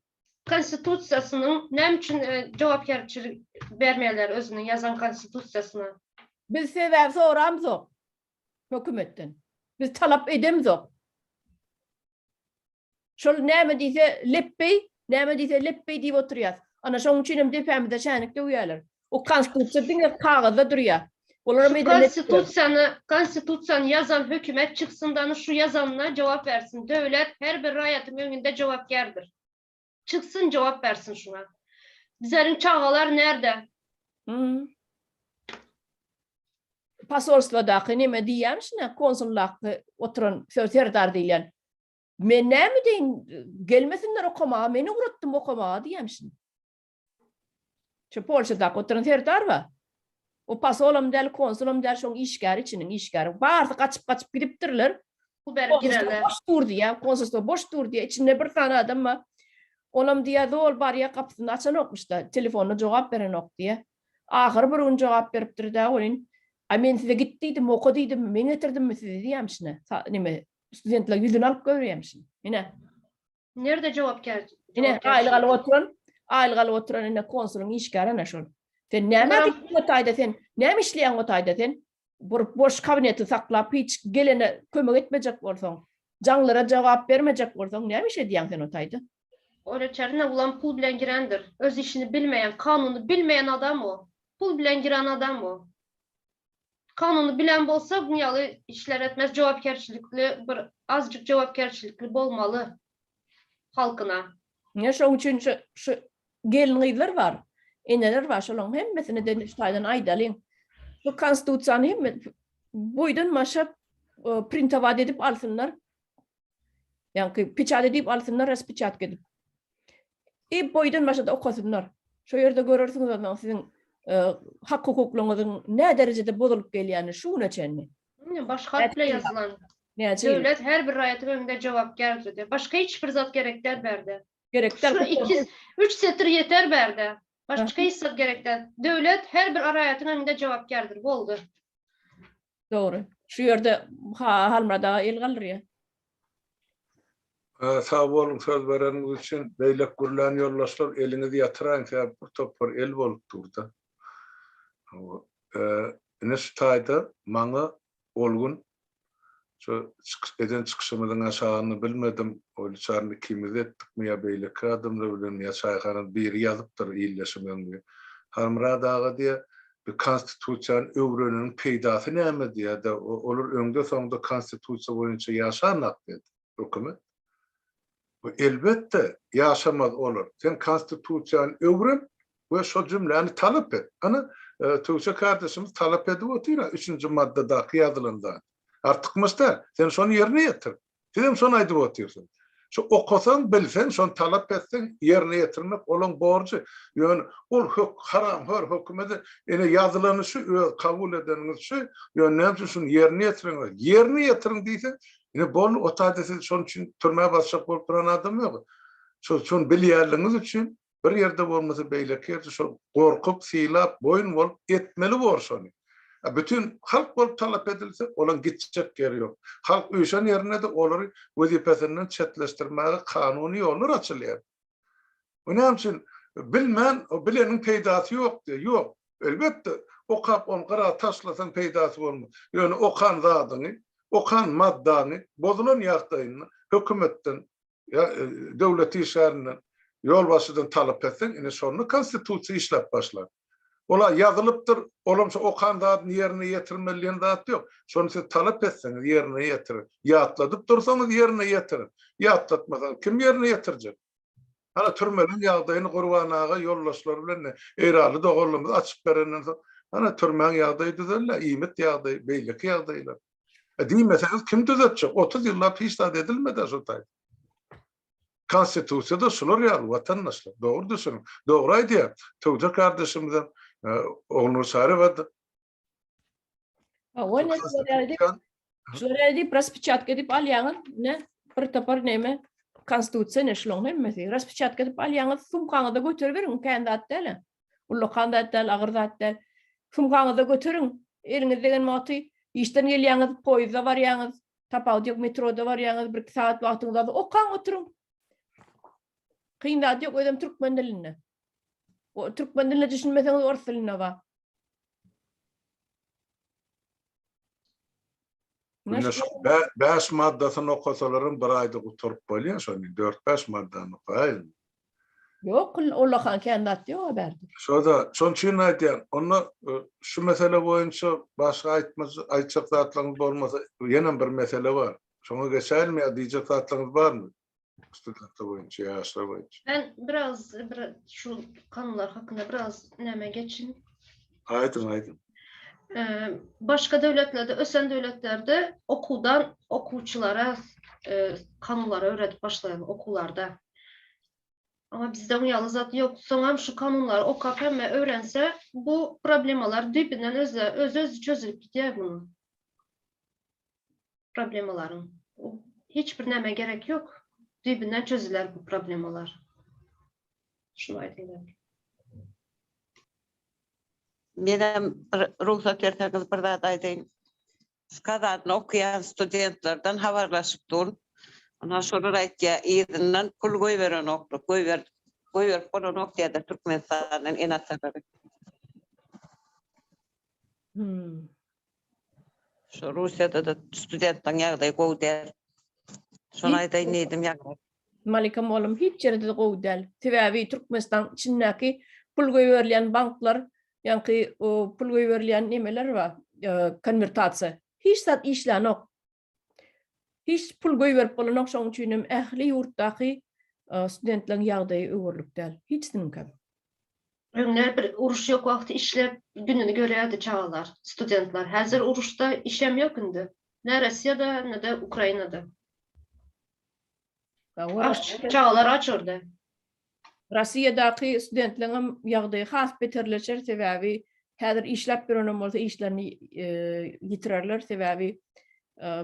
konstitusiýasynyň näme üçin e, jogapkärçilik bermeýärler özüniň ýazan konstitusiýasyna? Biz sebäp soramzok hökümetden. Biz talap edemzok. Şol näme diýse lepbeý, näme diýse lepbeý diýip oturýas. Ana şoň üçin hem depämize şänik döwýärler. O konstitusiýa diňe kagyzda durýar. Olaram Şu konstitusiýany, konstitusiýany ýazan hökümet çyksyn dany şu ýazanyna jogap bersin. Döwlet her bir raýatyň öňünde jogapkärdir. Çyksyn jogap bersin şuňa. Bizleriň çagalar nerde? Hmm. Posolstwadaky neme diýýämişine, konsuldaky oturan serdar diýilýän. Men näme deýin, gelmesinler okamaga, men ugratdym okamaga diýýämişin. Şu Polşadaky oturan serdar bar. O posolam däl, konsulam däl, şoň işgäri içiniň işgäri. Barysy gaçyp-gaçyp gidipdirler. Bu berip girerler. Boş dur diýýär, konsulstwo boş dur diýýär. Içinde bir sany adam bar. Olam diýýär, zol barýar, gapysyny açanokmyş-da, telefonda jogap berenok diýýär. Ahyry bir gün jogap beripdir-dä, welin, A men size git diýdim, oka diýdimmi, men getirdimmi sizi diýýärmişine. Neme, studentler ýüzüni alyp görýärmişin. Ine. Nirde jogapkär? Ine, aýlyk alyp oturan, aýlyk alyp oturan ine konsulyň işgäri ine şol. Sen nämä gitdiň o taýda sen? Näme işleýäň o taýda sen? Bir boş kabineti saklap hiç gelene kömek etmejek bolsaň, jaňlara jogap bermejek bolsaň näme iş edýäň sen o taýda? Ol içerine ulan pul bilen girendir. Öz işini bilmeýän, kanuny bilmeýän adam o. Pul bilen giren adam o. Kanuny bilen bolsa bu ýaly işler etmez. Jogapkärçilikli bir azjyk jogapkärçilikli bolmaly halkyna. Ine şoň üçin şu şu gelin-gyzlar bar, eneler bar, şolaryň hemmesine de şu taýdan aýdalyň. Şu konstitusiýany hemme boýdan başa printowat edip alsynlar. Ýaňky peçat edip alsynlar, raspeçatka edip. I boýdan başa da okasynlar. Şo ýerde görersiňiz ondan siziň hak hukuklaryňyzyň nä derejede bozulyp gelýänini şu güne çenli. Baş harp bilen ýazylan. Näçe Döwlet her bir raýatyň öňünde jogapkärdir diýip. Başga hiç bir zat gerek däl bärde. Gerek däl. Şu iki, üç setir ýeter bärde. Başga hiç zat gerek däl. Döwlet her bir raýatyň öňünde jogapkärdir. Boldy. Dogry. Şu ýerde Halmyrat aga el galdyrýar. Sag boluň söz bereniňiz üçin. Beýlek gürlän ýoldaşlar eliňizi ýatyraýyň sebäbi bir topar el bolup durda. Ine şu taýda maňa ol gün Şu çykyş eden çykyşymyzyň aşagyny bilmedim, ol çarny ikimiz etdikmi ýa beýleki adamlar bilenmi ýa çaýhanada biri ýazypdyr ildeşim öňňi. Halmyrat aga diýýär, bi konstitusiýany öwreneniň peýdasy näme diýýär-de, olar öňde-soňda konstitusiýa boýunça ýaşanak diýdi, hökümet. Elbetde, ýaşamaz olar. Sen konstitusiýany öwren we şo jümläni talap et. Ana, Tugça kardeşimiz talap edip otyr-a, üçünji maddadaky ýazylan zat. Artykmaç däl. Sen şony ýerine ýetir. Sizem şony aýdyp otyrsyňyz. Şo okasaň, bilseň, şony talap etseň, ýerine ýetirmek olaň borjy. Ýöne ol hök, haramhor hökümede ine ýazylany şu, öz kabul edeniňiz şu, ýöne näme üçin şuny ýerine ýetireňiz? Ýerine ýetiriň diýseň, Ine boldy, o taýda siz şonuň üçin türmä basjak bolup duran adam ýok. Şo şony bilýänligiňiz üçin bir ýerde bolmasa beýleki ýerde şo gorkup, sylap, boýun bolup etmeli bor şony. A bütin halk bolup talap edilse, olaň gitjek ýeri ýok. Halk üýşen ýerinde-de olary wezipesinden çetleşdirmäge kanuny ýollar açylýar. Bu näme üçin bilmän, bileniň peýdasy ýok diýýär. Ýok. Elbetde, okap ony gyra taşlasaň peýdasy bolmaz. Ýöne okan zadyňy, okan maddaňy bozulan ýagdaýynda hökümetden ýa döwlet işgärinden, ýolbaşçydan talap etseň, ine şonda konstitusiýa işläp başlar. Ol-a ýazylypdyr, olam şo okan zadyny ýerine ýetirmeli diýen zat ýok. Şony siz talap etseňiz ýerine ýetirer. Ýatladyp dursaňyz ýerine ýetirer. Ýatlatmasaňyz kim ýerine ýetirjek? Hana türmeniň ýagdaýyny Gurban aga ýoldaşlary bilen Eýranly doganlarymyz açyp berenden soň, hana türmäň ýagdaýy düzeldi, iýmit ýagdaýy, beýleki ýagdaýlar. E diýmeseňiz kim düzetjek? 30 ýyllap hiç zat edilmedi şo taýda. Konstitusiýada şular ýaly watandaşlar, dogry düşüniň. Dogry aýdýar. Töwde kardeşimizem Ogulnur Çaryýewa da. O ne şular ýaly diýip raspeçatka edip alýaňyz, ne bir topar neme konstitusiýa ne şularyň hemmesi raspeçatka edip alýaňyz, sumkaňyzda göteriberiň, kän zat däl. Ullakan zat däl, agyr zat däl. Sumkaňyzda göteriň, eliňiz degen wagty işden gelýäňiz, poýuzda barýaňyz, Tapawudy ýok, metroda barýaňyz, bir-iki sagat wagtyňyz barsa okaň oturyň. Kyn zat ýok, özem türkmen dilinde. O türkmen diline düşünmeseňiz orus dilinde bar. Ine şu bäş maddasyny okasalaram bir aýda gutaryp bolýar şony, dört-bäş maddany okaýyn. Ýok, ullakan kän zat ýok bärde. Şo-da, şonuň üçin aýdýan. Onda şu mesele boýunça başga aýtmajak, aýtjak zatlaryňyz bolmasa, ýenem bir mesele bar. Şoňa geçäýinmi ýa diýjek zatlaryňyz barmy? Studentler boýunça, ýaşlar boýunça. Men biraz bir şu kanunlar hakynda biraz näme geçin. Aýdyň, aýdyň. Başga döwletlerde, ösen döwletlerde okuwdan okuwçylara kanunlary öwredip başlaýarlar okuwlarda. Amma bizde oň ýaly zat ýok. Soňam şu kanunlary okap hemme öwrense, bu problemalar düýbünden özle öz-özi çözülip gidýär munuň. Problemalaryň. Hiç bir näme gerek ýok. Düýbünden çözüler bu problemalar. Şuny aýdym dedim. Menem bir rugsat berseňiz bir zat aýdaýyn. Kazanda okaýan studentlerden habarlaşyp durun. Ondan şolar aýtýar, yzyndan pul goýberenoklar, goýber, goýberip bolanok diýýärler Türkmenistandan ene-atalary. Hmm. Şu Russiýada-da studentleriň ýagdaýy gowy däl. Şony aýdaýyn diýdim ýagny. Malika mollum hiç ýerde-de gowy däl. Sebäbi Türkmenistan içindäki pul goýberilýän banklar, ýaňky pul goýberilýän nemeler bar, e, konwertasiýa. Hiç zat işlänok. Hiç pul goýberip bolanok, şonuň üçin hem ähli ýurtdaky e, studentleriň ýagdaýy öwerlik däl. Hiçsiniňkem. Öňler bir uruş ýok wagty işläp gününi görýärdi çagalar, studentler. Häzir uruşda işem ýok indi. Ne Rossiýada, ne-de Ukrainada. Aç, çagalar aç orada. Rossiýadaky studentleriň hem ýagdaýy has beterleşer, sebäbi häzir işläp ýörenem bolsa işlerini ýitirerler, sebäbi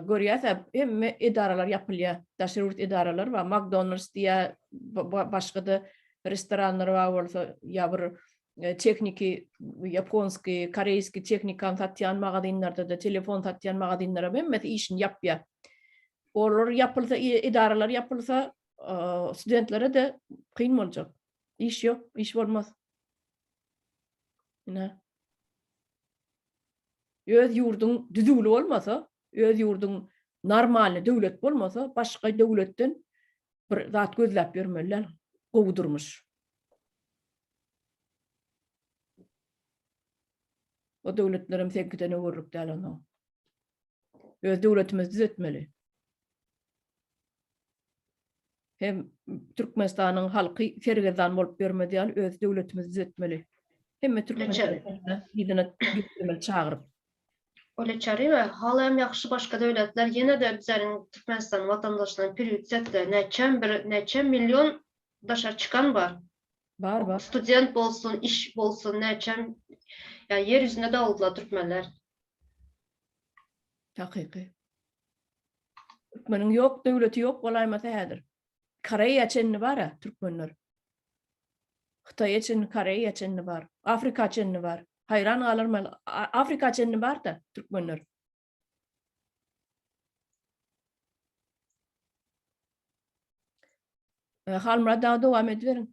görýäs hemme edaralar ýapylýar. Daşary ýurt edaralary bar, McDonald's diýýär, başga-da restoranlar bar bolsa ýa bir tehniki ýaponskiý, koreýskiý tehnikany satýan magazinlerde-de, telefon satýan magazinler hem hemmesi işini ýapýar. Olar ýapylsa, edaralar ýapylsa, studentlere-de kyn boljak. Iş ýok, iş bolmaz. Ine. Öz ýurduň düzüwli bolmasa, öz ýurduň normalny döwlet bolmasa, başga döwletden bir zat gözläp ýörmeli däl. Gowy durmuş. O döwletlerem seňkiden öwürlik däl onsoň. Öz döwletimizi düzetmeli. Hem Türkmenistanyň halky sergezdan bolup ýörmez ýaly öz döwletimizi düzetmeli. Hemme türkmenleri yzyna getirmeli çagyryp. Olya Çaryýewa, Halam ýagşy başga döwletler ýene-de bizleriň Türkmenistanyň watandaşlaryny priýut etdi. Näçem bir näçe million daşary çykan bar. Bar bar. Student bolsun, iş bolsun näçem ýa ýer ýüzünde dagyldylar türkmenler. Hakyky. Türkmeniň ýok döwleti ýok bolaýmasa häzir. Koreýa çenli bar-a türkmenler. Hytaýa çenli, Koreýa çenli bar. Afrika çenli bar. Haýran galarmaly. Afrika çenli bar-da türkmenler. Halmyrat aga dowam ediberiň.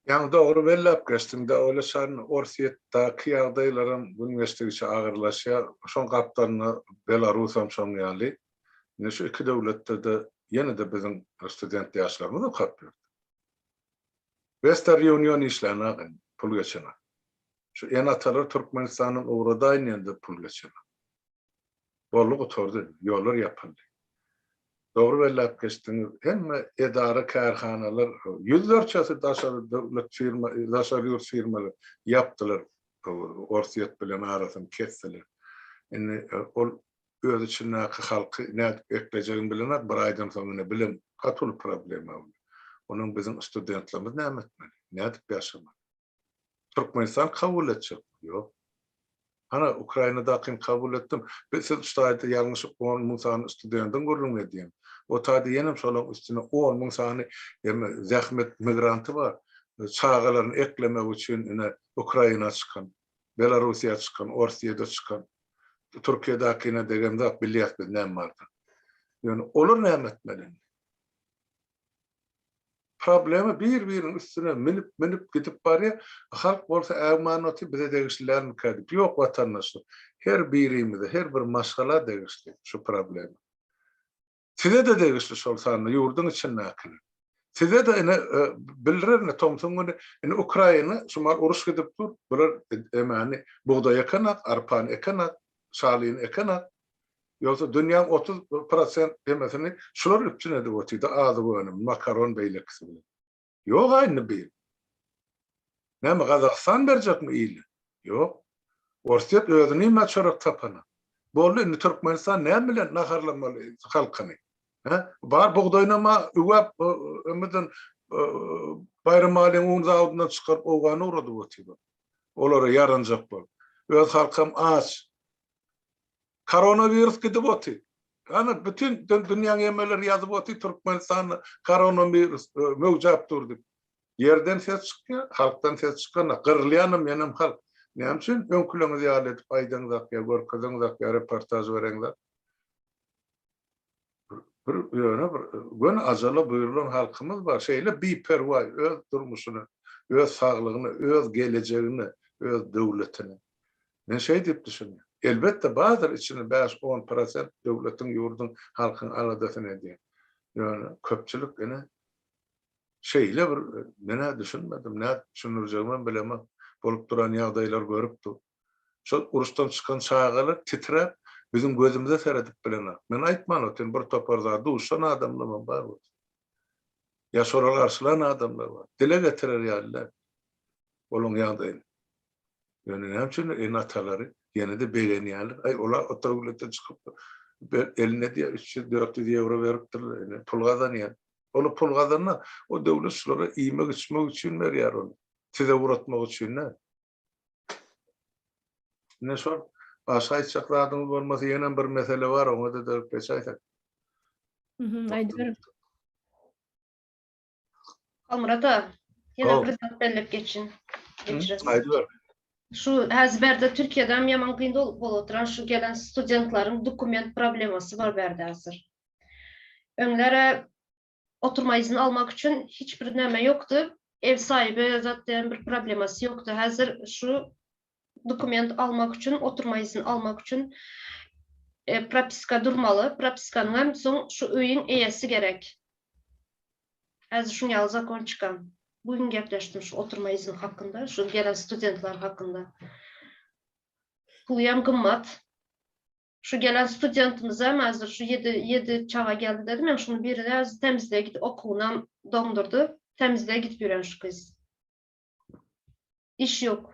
Ýaňy dogry belläp geçdiň-de, Oleşan, Orsýetdäki ýagdaýlaram gün geçdigiçe agyrlaşýar. Şoň gapdalynda Belarusam şoň ýaly. Indi şu iki döwletde-de ýene-de biziň student ýaşlarymyz okap ýör. Western Union işlänok indi, pul geçenok. Şu ene-atalar Türkmenistandan ugradaýyn diýende pul geçenok. Boldy gutardy, ýollar ýapyldy. Dogry belläp geçdiňiz, hemme edara kärhanalar ýüzlerçesi daşary döwlet firma, daşary ýurt firmalar ýapdylar, Orsýet bilen arasyny kesdiler. Indi ol öz içindäki halky nädip eklejegini bilenok, bir aýdan soň ine bilen gaty uly problema bolar. Onuň biziň studentlerimiz näme etmeli? Nädip ýaşamaly? Türkmenistan kabul etjek. Ýok. Hana Ukrainadakyny kabul etdim. Biz siz şu taýda ýalňyşyp 10 müň sany studentiň gürrüňini edýäň. O taýda ýenem şolaň üstüne 10 müň sany eme zähmet migranty bar. Çagalaryny eklemek üçin ine Ukraina çykan, Belarusiýa çykan, Orsýede çykan. Türkiýedäkine degemzok bilýäs biz näme bardygyny. Ýöne olar näme etmeli indi? Problema bir-biriniň üstüne münüp-münüp gidip barýar. Halk bolsa äwmän otyr, bize degişli dälmikä diýip. Ýok watandaşlar, her birimize, her bir maşgala degişli şu problema. Size-de degişli şol sanda ýurduň içindäkiler. Size-de ine bildirer ine tomsuň güni indi Ukraina şu mal uruş gidip dur, bular emani bugdaý ekenak, arpany ekenak, şalyny ekenak. Ýogsa dünýäň 30% hemmesini şular üpjün edip otyrdy, azyk önümi, makaron beýlekisi bilen. Ýog-a indi bi. Näme Gazagystan berjekmi ile? Ýok. Orsýet özüni iýmä çörek tapana. Boldy indi Türkmenistan näme bilen naharlamaly halkyny? Hä? Bar bugdaýynam-a üwäp ömürden Baýramalyň un zawodyndan çykaryp Owgana ugradyp otyrlar. Olara ýaranjak bolup. Öz halkam aç. Koronawirus gidip otyr. Ana bütin dünýäň emeleri ýazyp otyr Türkmenistanda koronawirus möwjäp dur diýip. Ýerden ses çykýar, halkdan ses çykanok. Gyrylýanam ýenem halk. Näme üçin öňküleňiz ýaly edip aýdaňzak ýa görkezeňzak ýa reportaž bereňzak? Bir ýöne bir göni ajala buýrulan halkymyz bar. Şeýle biperwaý öz durmuşyna, öz saglygyna, öz gelejegine, öz döwletine. Men şeý diýip düşünýän. Elbetde bardyr içinde bäş-on prosent döwletiň, ýurduň, halkyň aladasyny edýän. Ýöne köpçülik ine şeýle bir men-ä düşünmedim, nädip düşündirjegimem bilemok, bolup duran ýagdaýlary görüp dur. Şol uruşdan çykan çagalar titräp biziň gözümize seredip bilenok. Men aýtman otyryn bir topar zat duşan adamlamam bar bolsa. Ýa şolary garşylan adamlar bar. Dile getirer ýaly däl olaň ýagdaýyny. Ýöne näme üçindir ene-atalary ýene-de begenýärler. Aý, olar o döwletden çykyp, eline diýýär, 300-400 ýewro beripdirler, ine, pul gazanýar. Ol pul gazanma, o döwlet şulara iýmek-içmek üçin berýär ony. Size ugratmak üçin däl. Ine şol, başga aýtjak zadyňyz bolmasa, ýenem bir mesele bar, oňa-da degip geçäýsek. Aýdyber. Halmyrat aga, ýene bir zat belläp geçin. Geçiresim. Aýdyber. Şu häzir bärde Türkiýede hem ýaman kyn bolup oturan şu gelen studentleriň dokument problemasy bar bärde häzir. Öňler oturma izin almak üçin hiç bir näme ýokdy. Ew sahibi zat diýen bir problemasy ýokdy. Häzir şu dokument almak üçin, oturma izin almak üçin e, propiska durmaly. Propiskanyň hem soň şu öýüň eýesi gerek. Häzir şuň ýaly zakon çykan. Bu gün gepleşdim şu oturma izin hakynda, şu gelen studentler hakynda. Pulyam gymmat. Şu gelen studentimiz hem häzir şu 7 7 çaga geldi dedim. Men şunuň biri häzir temizliğe gidip okuwynam doňdurdy. Temizliğe gidip ýören şu gyz. Iş ýok.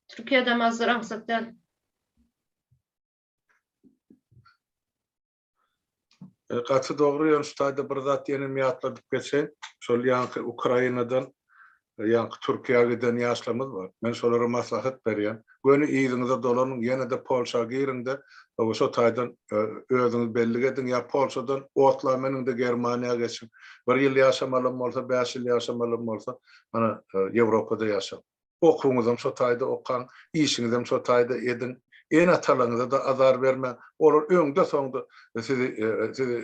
Türkiýede hazır aňsat däl. E, gaty dogry ýöne şu taýda bir zat ýenem ýatladyp geçeýin. Şol ýaňky Ukrainadan e, ýaňky Türkiýä giden ýaşlarymyz bar. Men şolara maslahat berýän. Göni yzyňyza dolanyň, ýene-de Polşa giriň-de, şo taýdan e, özüňiz bellik ediň ýa Polşadan otla meniň-de Germaniýa geçiň. Bir ýyl ýaşamalam bolsa, bäş ýyl ýaşamalam bolsa, ana Ýewropada ýaşaň. Okuwyňyzam şo taýda okaň, işiňizem şo taýda ediň. Ene-atalaryňyza-da azar bermäň. Olar öňde-soňda sizi sizi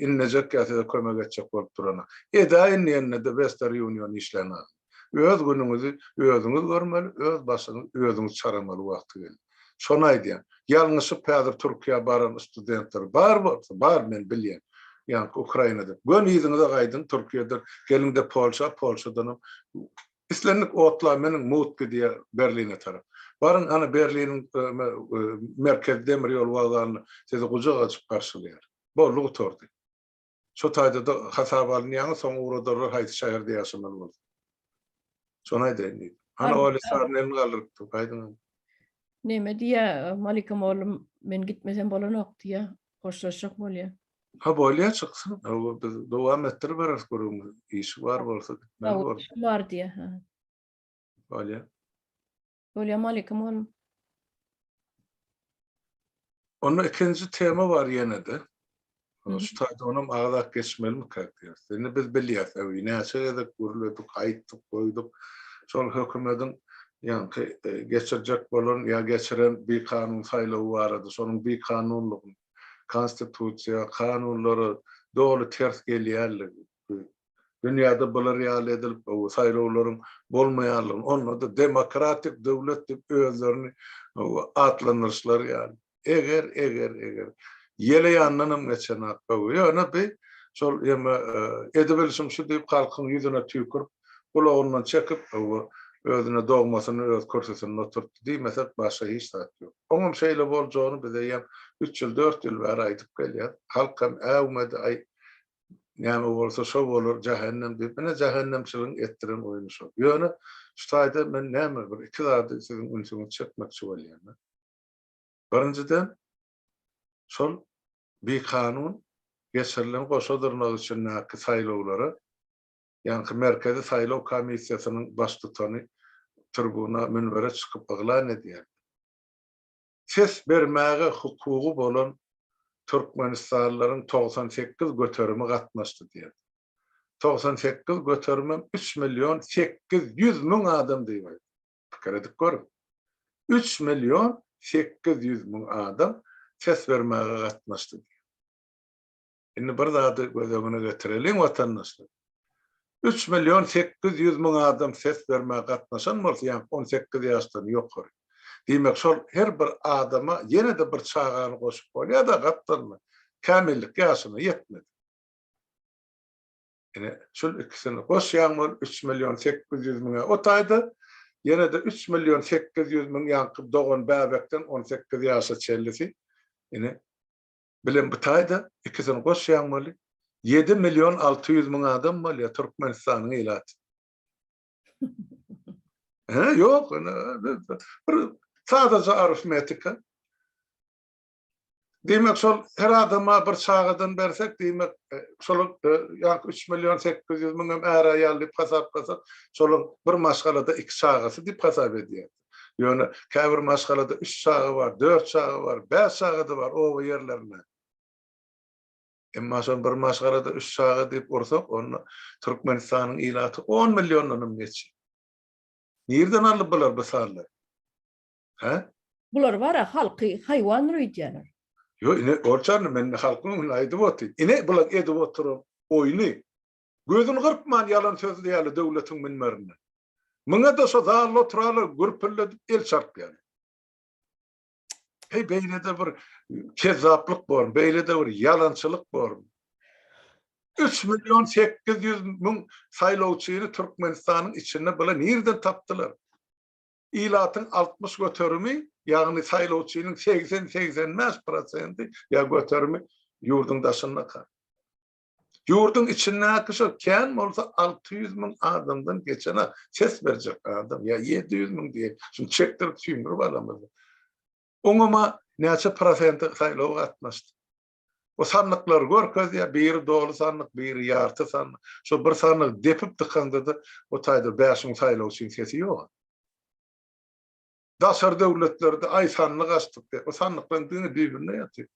inlejek ýa size kömek etjek bolup durana. Edäýin diýende-de Western Union işlän adam. Öz günüňizi özüňiz görmeli, öz başyňyzy özüňiz çaramaly wagty geldi. Şony aýdýan. Ýalňyşyp häzir Türkiýä baran studentler bar bolsa, bar men bilýän. Ýaňky Ukrainada. Göni yzyňyza gaýdyň Türkiýeden, geliň-de Polşa, Polşadanam Islendik otla meniň mugt gidýär Berline tarap. Baryň ana Berliniň merkezi demir ýol wokzalynda sizi gujak açyp garşylaýar. Boldy gutardy. Şo taýda-da hasaba alynýaňyz, soň ugradarlar haýsy şäherde ýaşamaly bolsa. Şony aýdaýyn diýdim. Hany Oli Saryn elini galdyrypdy. Aýdyň. Neme diýýär, Malika mollum, men gitmesem bolanok diýýär. Hoşlaşjak bolýar. Ha bolýa çyksyn. Hawa biz dowam etdiriberis gürrüňi. Işi bar bolsa gitmeli bor. Işim bar diýýär. Ha. Bolýa. Bolýa Malika mollum. Onda ikinji tema bar ýene-de. Şu taýda onam agzap geçmelimikä diýýäs. Indi biz bilýäs, öý näçe gezek gürledik, aýtdyk, goýduk. Şol hökümediň ýaňky geçirjek bolan ýa geçiren bikanun saýlawy barada, şonuň bikanunlygyny, konstitusiýa, kanunlara doly ters gelýänligi, dünýäde bular ýaly edilip saýlawlaryň bolmaýanlygyny, onda-da demokratik döwlet diýip özlerini atlandyryşlary ýaly. Eger, eger, eger. Ýele ýandanam geçenak öwi. Ýöne bi şol ýeme edibilişim şu diýip halkyň ýüzüne tüýkürip, gulagyndan çekip, öwi özüne dogmasyny öz kürsüsinde oturtdy diýmesek başga hiç zat ýok. Oňam şeýle boljagyny biz eýýäm üç ýyl, dört ýyl bäri aýdyp gelýäs. Halk hem äwmedi, aý, näme bolsa şo bolar, jähennem diýip. Ine jähennemçiligiň etdiren oýny şol. Ýöne şu taýda men näme bir iki zady siziň ünsüňizi çekmekçi bolýan. Birinjiden, şol bikanun geçirilen goşa dyrnak içindäki saýlawlara ýaňky Merkezi saýlaw komissiýasynyň baştutany tribuna, münbere çykyp yglan edýär. Ses bermäge hukugy bolan türkmenistanlylaryň 98 göterimi gatnaşdy diýýär. 98 göterimem 3 million 800 müň adam diýip aýdýar. Pikir edip görüň. 3 million 800 müň adam ses bermäge gatnaşdy diýýär. Indi bir zady göz öňüne getireliň watandaşlar. 3 million 800 müň adam ses bermäge gatnaşan bolsa, ýagny 18 ýaşdan ýokary. Diýmek, şol her bir adama ýene-de bir çagany goşup bolýar-da gapdalyna, kämillik ýaşyna ýetmedik. Ine, şul ikisini goşýaň bol 3 million 800 müňe o taýda, ýene-de 3 million 800 müň ýaňky dogan bäbekden 18 ýaşa çenlisi, ine, bilen bu taýda ikisini goşýaň weli, 7 million 600 müň adam bolýar Türkmenistanyň ilaty. He, ýok, bir sadaja arifmetika. Diýmek, şol her adama bir çagadan bersek, diýmek, şol ýaňky 3 million 800 müň hem är-aýal diýip hasaplasak, şolaryň bir maşgalada iki çagasy diýip hasap edýär. Ýöne käbir maşgalada üç çaga bar, dört çaga bar, bäş çaga-da bar oba ýerlerinde. Emma şol bir maşgalada üç çaga diýip ursak, onda Türkmenistanyň ilaty on milliondan hem geçýär. Nirden aldy bular bu sanlary? Hä? Bular bar-a halky haýwandyr öýdýärler. Ýok, ine, Olçany men halkyň öňünde aýdyp otyryn. Ine, bular edip oturan oýny. Gözüni gyrpman ýalan sözleýärler döwletiň münberinde. Muňa-da şo zalda oturanlar gürpüldedip el çarpýarlar. Heý, beýle-de bir kezzaplyk bormy, beýle-de bir ýalançylyk bormy? 3 million 800 müň saýlawçyny Türkmenistanyň içinde bular nirden tapdylar? Ilatyň 60 göterimi, ýagny saýlawçynyň 80-85 prosenti ýa göterimi ýurduň daşyndaka. Ýurduň içindäki şo kän bolsa 600 müň adamdan geçene ses berjek adam ýa 700 müň diýen, şuny çekdirip süýndürip alamyz. Oňama näçe prosenti saýlawa gatnaşdy. O sandyklary görkezýär, biri doly sandyk, biri ýarty sandyk. Şo bir sandygy depip dykaňda-da o taýda 5 müň saýlawçyň sesi ýok. Daşary döwletlerde aý sandyk açdyk diýip, o sandyklaryň diňe düýbünde ýatyr.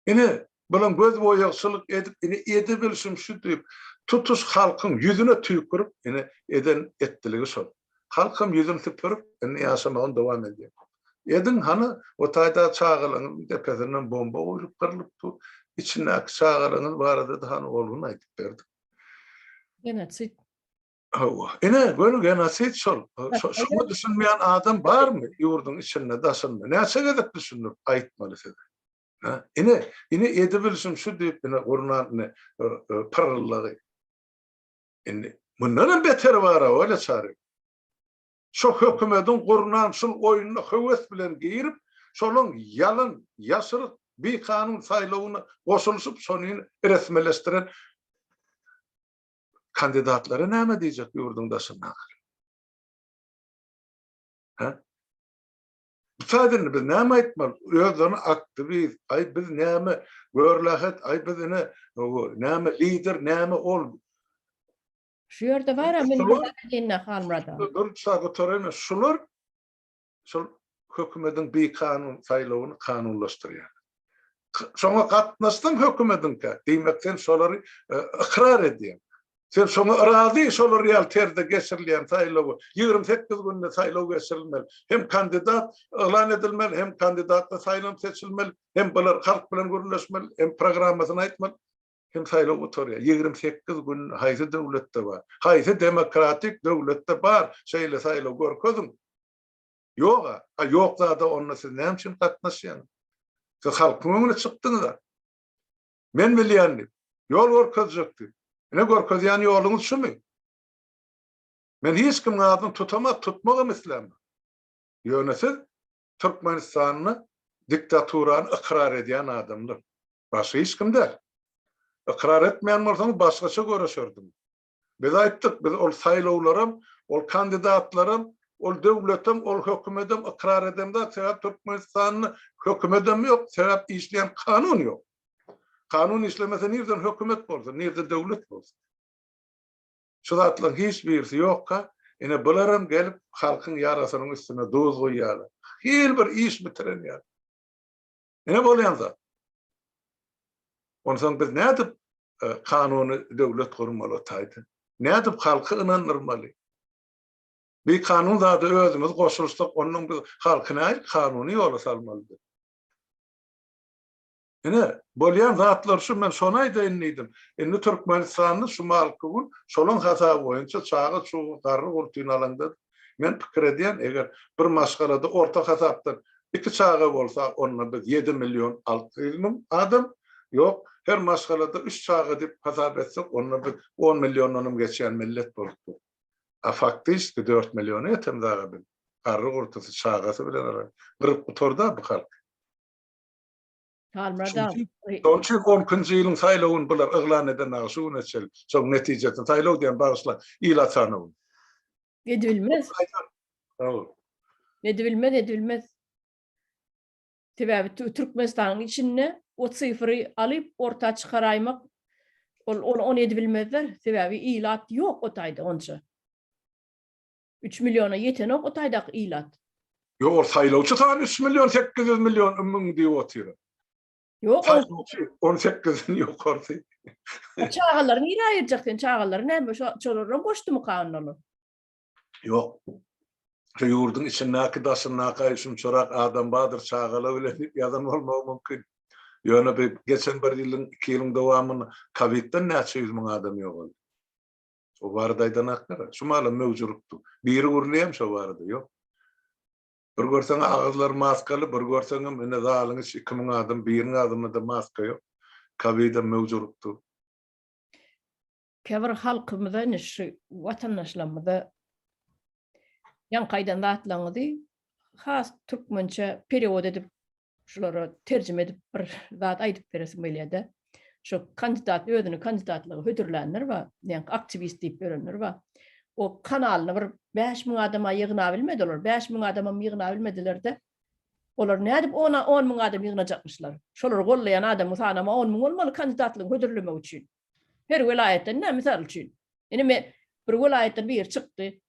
Ine, bulaň göz boýagçylyk edip, ine edebilşim şu diýip, tutuş halkyň ýüzüne tüýkürip, ine eden etdiligi şol. Halkam ýüzüni süpürip, indi ýaşamagyny dowam edýär. Ediň hany, o taýda çagalaryňyzyň depesinden bomba guýlup gyrlyp dur. Içindäki çagalaryňyz barada-da hany olguny aýdyp berdik. Genosid. Hawa. Ine, göni genosid şol. Şoňa düşünmeýän adam barmy ýurduň içinde, daşynda? Näçe gezek düşündirip aýtmaly size? Ha? Ine, ine edibilşim şu diýip, ine gurnan ine e, e, pyrryllygy. Indi mundan hem beteri bar, öyle çary. Şu hökümetiň gurnan şul oýnuna höwes bilen girip, şolaň ýalan, ýaşyryk, bikanun saýlawyna goşulyşyp, şony resmileşdiren kandidatlara näme diýjek ýurduň daşyndakylar? Ha? Bu taýda indi biz näme aýtmaly? Özlerini aktiwist, aý biz näme, görlähet, aý biz ine, näme lider, näme ol. Şu ýerde bar-a men bir zat aýdaýyn-da Halmyrat aga. Dur, sag gutaraýyn. Şular şol hökümediň bikanun saýlawyny kanunlaşdyrýar. Şoňa gatnaşsaň hökümediňkä, diýmek sen şolary e, ykrar edýäň. Sen şoňa razy şolar ýaly terde geçirilýän saýlawy. 28 günde saýlaw geçirilmeli. Hem kandidat yglan edilmeli, hem kandidatlar saýlanyp seçilmeli, hem bular halk bilen gürleşmeli, hem programmasyny aýtmaly, hem saýlaw gutarýar. 28 gün haýsy döwletde bar? Haýsy demokratik döwletde bar şeýle saýlaw görkeziň. Ýog-a. A ýok zada onda siz näme üçin gatnaşýaňyz? Siz halkyň öňüne çykdyňyz-a. Men bilýän diýip, ýol görkezjek diýip. Ine görkezýän ýoluňyz şumy? Men hiç kimiň adyny tutamak, tutmagam islämok. Ýöne siz Türkmenistanda diktaturany ykrar edýän adamlar. Başga hiç kim däl. Ykrar etmeýän bolsaňyz başgaça göreşerdiňiz. Biz aýtdyk, biz ol saýlawlaram, ol kandidatlaram, ol döwletem, ol hökümedem ykrar edemzok, sebäp Türkmenistanda hökümedem ýok, sebäp işleýän kanun ýok. Kanun işlemese nirden hökümet bolsun, nirde döwlet bolsun? Şu zatlaryň hiç birisi ýokka, ine bularam gelip halkyň ýarasynyň üstüne duz guýýarlar. Hil bir iş bitiren ýaly. Ine bolýan zat. Onsoň biz nädip e, kanuny döwlet gurmaly o taýda? Nädip halky ynandyrmaly? Bir kanun zady özümiz goşulyşsak, ondan biz halky nädip kanuny ýola salmaly? Ine, bolýan zatlar şu, men şony aýdaýyn diýdim. Indi Türkmenistanda şu malky gün şolaň hasaby boýunça çaga-çuga, garry-gurtyny alaňda, men pikir edýän, eger bir maşgalada orta hasapdan iki çaga bolsa, onda biz ýedi million 600 müň adam, ýok, her maşgalada üç çaga diýip hasap etsek, onda biz on milliondanam geçýän millet bolup dur. A faktiçki dört milliona ýetemzag-a biz, garry-gurtysy, çagasy bilen alan, gyryp gutardy-a bu halk. Halmyrat aga. Şonuň üçin on ikinji ýylyň saýlawyny bular yglan eden aga şu güne çenli şoň netijesini saýlaw diýen bagyşla ilat sanawyny. Edibilmez. Sag bol. Edibilmez, edibilmez. Sebäbi Türkmenistanyň içinde o syfry alyp orta çykaraýmak ol ony edibilmezler. Sebäbi ilat ýok o taýda onça. 3 milliona ýetenok o taýdaky ilat. Ýok, ol saýlawçy sany 3 million 800 million müň diýip otyr. Ýok, saýlawçy 18-iň ýokarsy. Çagalary nirä aýyrjak sen? Çagalary näme şo şolaram goşdumyka onda olar? Ýok. Şu ýurduň içindäki, daşyndaky aý şunçarak adam bardyr çagalar bilen diýip ýazan bolmagy mümkin. Ýöne bir geçen bir ýylyň, iki ýylyň dowamynda kowidden näçe ýüz müň adam ýogaldy. O barada aýdan haklar. Şu malam möwç urupdy. Biri gürleýäm şo barada, ýok. Bir görseň agyzlary maskaly, bir görseňem ine zalyň içi 2000 adam, biriniň agzynda-da maska ýok. Kowidem möwç urupdy. Käbir halkymyza ine şu watandaşlarymyza ýaňky aýdan zatlaryňyzy has türkmençe perewod edip şulara terjime edip bir zat aýdyp beresim gelýär-de. Şu kandidat özüni kandidatlyga hödürlänler bar, ýaňky aktiwist diýip ýörenler bar. O kanalyny bir 5000 adama ýygnabilmedi olar. 5000 adamam ýygnabilmediler-de. Olar nädip ona 10 müň adam ýygnajakmyşlar? Şolary gollaýan adamyň sanam 10 müň bolmaly kandidatlygy hödürlemek üçin. Her welaýatdan näme mysal üçin? Ine men bir welaýatdan biri çykdy.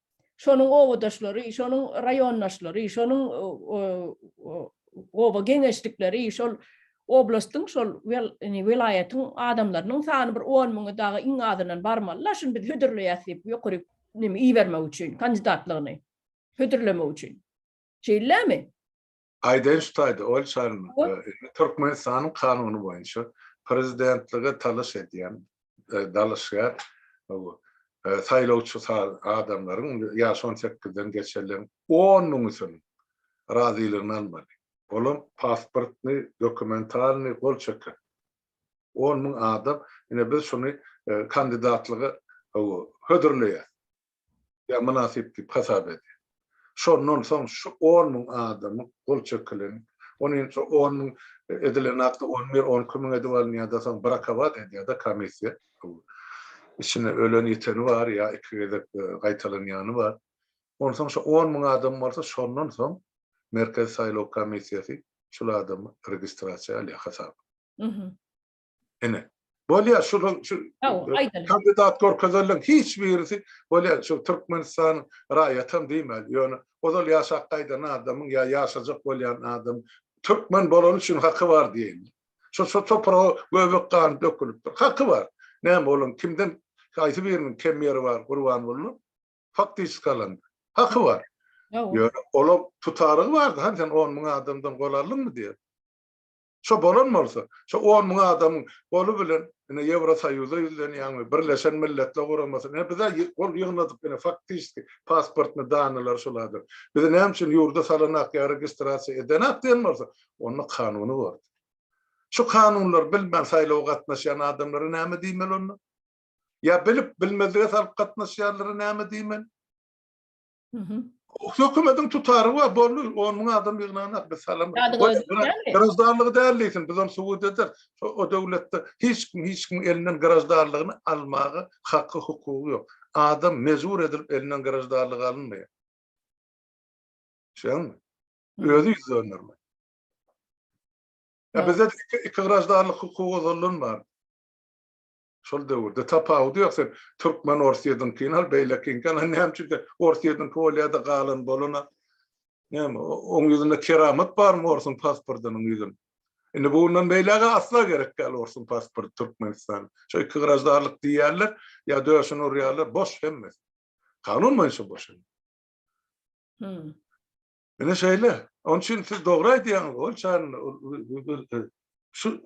Şonuň obadaşlary, şonuň raýondaşlary, şonuň oba geňeşlikleri, şol oblastyň, şol welaýatyň adamlarynyň sany bir on müňe dagy iň azyndan barmaly-la, şuny biz hödürleýäs diýip, ýokaryk neme ibermek üçin, kandidatlygyny hödürlemek üçin. Şeýlemi? Aýdaýyn şu taýda, Oýl Çaryna, Türkmenistanyň kanuny boýunça prezidentlige talaş edýän dalaşgär saýlawçy adamlaryň, ýaşy on sekizden geçenleriň on müňüsiniň razylygyny almaly. Olam pasportny, dokumentalnyý gol çeken. On müň adam, ine biz şuny kandidatlyga hödürleýäs. ýa mynasyp diýip hasap edýär. Şondan soň şu on müň adamyň gol çekilen, ony şu on müň edilen akta on bir, on iki müň edip alynýar-da, soň brakowat edýär-de komissiýa. Içinde ölen ýiteni bar ýa iki gezek gaýtalanýany bar. Onsoň şu on müň adam bolsa, şondan soň Merkezi saýlaw komissiýasy şul adamy registrasiýa alýar hasaba. Ine. Bolýar şulaň şu kandidat görkezenleň hiç birisi bolýar şu Türkmenistanyň raýatam diýmäli. Ýöne ozal ýaşap gaýdan adamyň ýa ýaşajak bolýan adam türkmen bolany üçin haky bar diýeýin. Şu şu topraga göbek gany dökülipdir. Haky bar. Näme olaň kimden haýsy biriniň kem ýeri bar Gurbangulynyň? Faktiçki alanda. Haky bar. Ýöne olaň tutarygy bardy. Hany sen 10 müň adamdan gol aldyňmy diýer. Şo bolan bolsa, şo on müň adamyň goly bilen ine Ýewrosoýuza ýüzlenýäňmi, Birleşen Milletler Guramasyna, ine biz-ä gol ýygnadyk, ine faktiçeski pasportny danylary şol adam. Bizi näme üçin ýurda salanak ýa registrasiýa edenak diýen bolsa, onda kanuny bordy. Şu kanunlary bilmän saýlawa gatnaşýan adamlara näme diýmeli onda? Ýa bilip, bilmezlige salyp gatnaşýanlara näme diýmeli? Hökümetiň tutary bar, boldy, 10 müň adam ýygnanak, biz salam. Graždanlygy däl diýsin, biz ony subut ederis. O döwletde hiç kim hiç kimiň elinden graždanlygyny almaga haky, hukugy ýok. Adam mejbur edilip elinden graždanlygy alynmaýar. Düşýäňmi? Özi ýüz döndermeli. Ýa bizde iki graždanlyk hukugy ozaldan bar. Şol döwürde tapawudy ýok sen türkmen orsýediňkini al beýlekiňkini al näme üçin sen orsýediňki bolýada galan bolana näme oň ýüzünde keramat barmy orsuň pasportynyň ýüzünde indi bu günden beýläge asla gerek däl orsuň pasporty Türkmenistan şo iki graždanlyk diýýärler ýa döşüni urýarlar boş hemmesi kanun boýunça boş hmm. Ine şeýle. Onuň üçin siz dogry aýdýaňyz, ol çaryn. Şu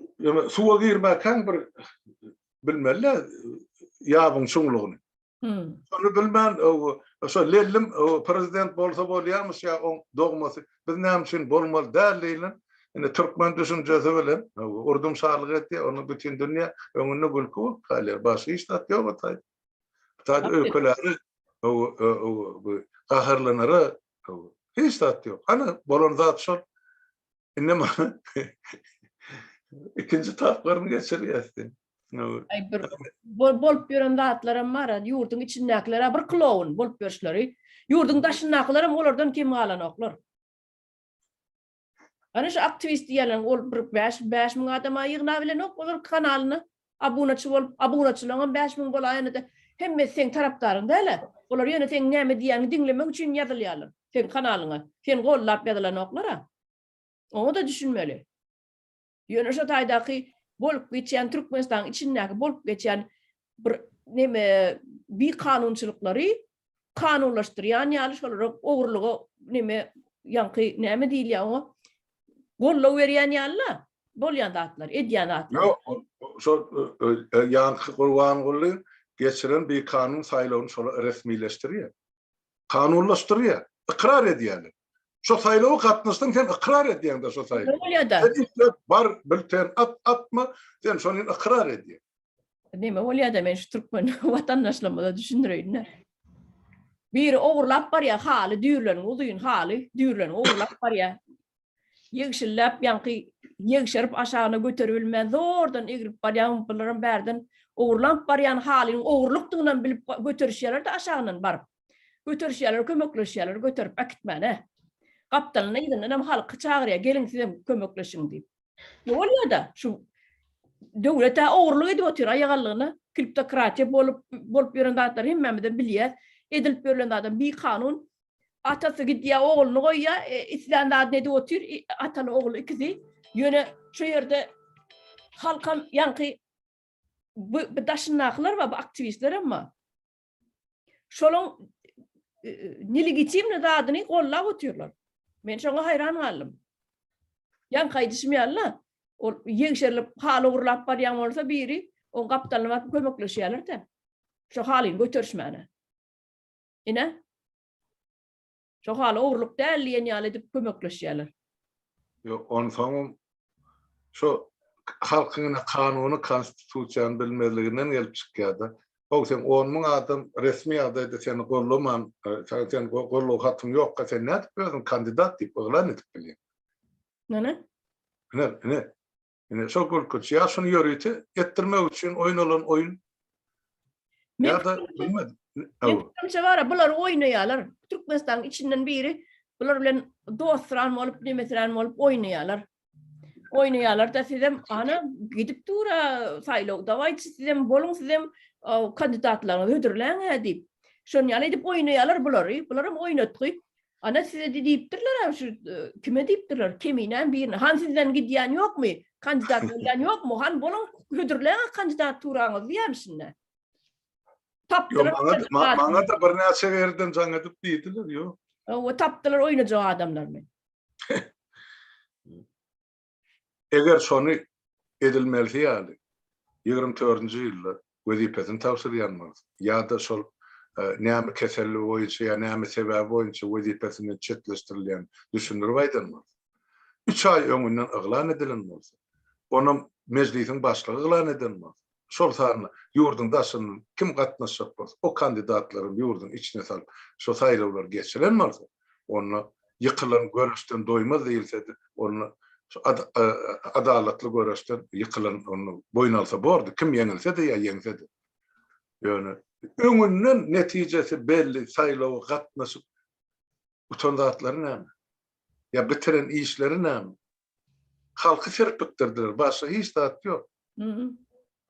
suwa girmäkäň bir bilmeli ýabyň çuňlugyny. Şony bilmän, şo lellim prezident bolsa bolýarmyş ýa oň dogmasy, biz näme üçin bolmaly däl diýlen, indi türkmen düşünjesi bilen urdum şalyk etýär, ony bütin dünýä öňünde gülki bolup galýar. Başga hiç zat ýok o taýda. Bu taýda öýkeläre, gaharlanara hiç zat ýok. Hany bolan zat şol. Indi mana ikinji tapgyryny geçirýäs. Aý bir bolup ýören zatlaram bar, ýurduň içindäkiler bir kloun bolup ýörüşleri. Ýurduň daşyndakylaram olardan kem galanoklar. Ana şu aktiwist diýýärler, ol bir 5 5000 adama ýygna bilenok olar kanalyna abunaçy bolup, abunaçylaryň hem 5000 bolaýany-da hemmesi seň tarapdaryň däl-ä. Olar ýöne seň näme diýýäňi diňlemek üçin ýazylýarlar seň kanalyňa. Seni gollap ýazylanoklar-a. Oňa-da düşünmeli. Ýöne şo taýdaky bolup geçýän Türkmenistanyň içindäki bolup geçýän bir neme bikanunçylyklary kanunlaşdyrýan ýaly şolara ogurlyga neme ýaňky näme diýilýär oňa goldaw berýän ýaly-la bolýan zatlar, edýän zatlar. Ýok, şo ýaňky Gurbanguly geçiren bikanun saýlawyny şolar resmileşdirýär. Kanunlaşdyrýar, ykrar edýärler. Şo saýlawa gatnaşsaň sen ykrar edýäň-de şo saýlawy. Bolýar-da. Sen isle bar, bülten at, atma, sen şony ykrar edýäň. Neme bolýar-da, men şu türkmen watandaşlarymyza düşündireýin-de. Biri ogurlap barýar haly, düýrleniň uzyn haly, düýrleniň ogurlap barýar. Ýegşilläp ýaňky ýegşerip aşagyna göteribilmän zordan egilip barýan bularam bärden ogurlanyp barýan halynyň ogurlykdygynam bilip göterişýärler-de aşagyndan baryp. Göterişýärler, kömekleşýärler göterip äkitmäne. Gapdalyndan yzyndanam halky çagyrýar, geliň sizem kömekleşiň diýip. Ne bolýar-da şu döwlet-ä ogurlyk edip otyr aýagallygyna, kliptokratiýa bolup bolup ýören zatlary hemmämizem bilýäs. Edilip ýörlen zadam bikanun. Atasy gidýär, ogluny goýýar, e, islän zadyny edip otyr, e, ataly ogly ikisi. Ýöne şu ýerde halkam ýaňky bu, bu daşyndakylar bar, bu aktiwistler hem bar. Şolaň e, nelegitimli zadyny gollap otyrlar. Men şoňa haýran galdym. Ýaňky aýdyşym ýaly-la, ol ýegşerilip haly ogurlap barýan bolsa biri, oň gapdalyna baryp kömekleşýärler-de. Şo halyny göterişmäne. Ine. Şo haly ogurlyk däl diýen ýaly edip kömekleşýärler. Ýok, onsoňam şo halkyň ine kanuny, konstitusiýany bilmezliginden gelip çykýar-da. How sen on müň adam resmi ýagdaýda seni gollaman, sen goldaw hatyň ýokka sen nädip özüňi kandidat diýip yglan edip bilýäň? Näme? Ine, ine. Ine şo gülkünç. Ýa şuny ýörite etdirmek üçin oýnalan oýun. Ýa-da bilmedim. Men pikirimçe bara bular oýnaýarlar. Türkmenistanyň içinden biri bular bilen dostran bolup, nemesirän bolup oýnaýarlar. Oýnaýarlar-da sizem ana gidip dur-a saýlaw dawaýçy sizem boluň sizem kandidatlaryňyzy hödürläň-ä diýip. Şon ýaly edip oýnaýarlar bulary. Bularam oýnatgy. Ana size diýipdirler şu kime diýipdirler? Keminäň birine. Han sizden gidýän ýokmy? Kandidat bolýan ýokmy? Han boluň hödürläň kandidaturaňyzy diýýärmişinde. Tapdylar. Maňa da birnäçe ýerden jaň edip diýdiler, ýok. Hawa, tapdylar oýnajak adamlaryny. Eger şony edilmelisi ýaly 24-nji ýylda wezipesini tabşyrýan bolsa ýa-da şol näme keselli boýunça ýa näme sebäbi boýunça wezipesinden çetleşdirilýän düşündirip aýdan bolsa, üç aý öňünden yglan edilen bolsa, onam Mejlisiň başlygy yglan eden bolsa, şol sanda ýurduň daşyndan kim gatnaşjak bolsa, o kandidatlaram ýurduň içine salyp, şo saýlawlary geçiren bolsa, onda ýykylan göreşden doýmaz diýilsedi, onda şu adalatly göreşden ýykylan onda boýun alsa bordy, kim ýeňilse-de ýa ýeňse-de. Ýöne öňünden netijesi belli saýlawa gatnaşyp utan zatlary näme? Ýa bitiren işleri näme? Halky serpikdirdiler, başga hiç zat ýok.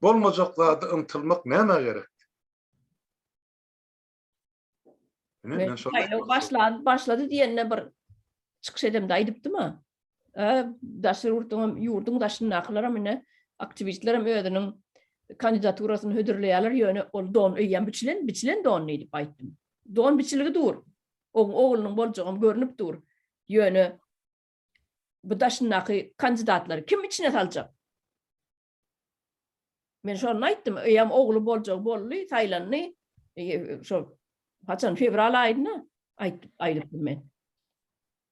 Bolmajak zada ymtylmak nämä gerekdi? Saýlaw başlan, başlady diýende bir çykyş edemde aýdypdym-a. Daşary ýurduň ýurduň daşyndakylaram ine aktiwistlerem özüniň kandidaturasyny hödürleýärler, ýöne ol don eýýäm biçilen, biçilen don diýip aýtdym. Don biçiligi dur. Oň oglunyň boljagam görnüp dur. Ýöne bu daşyndaky kandidatlary kim içine saljak? Men şony aýtdym, eýýäm ogly boljagy boldy, saýlandy. Şo haçan fewral aýynda aýtdyp aýdypdym men.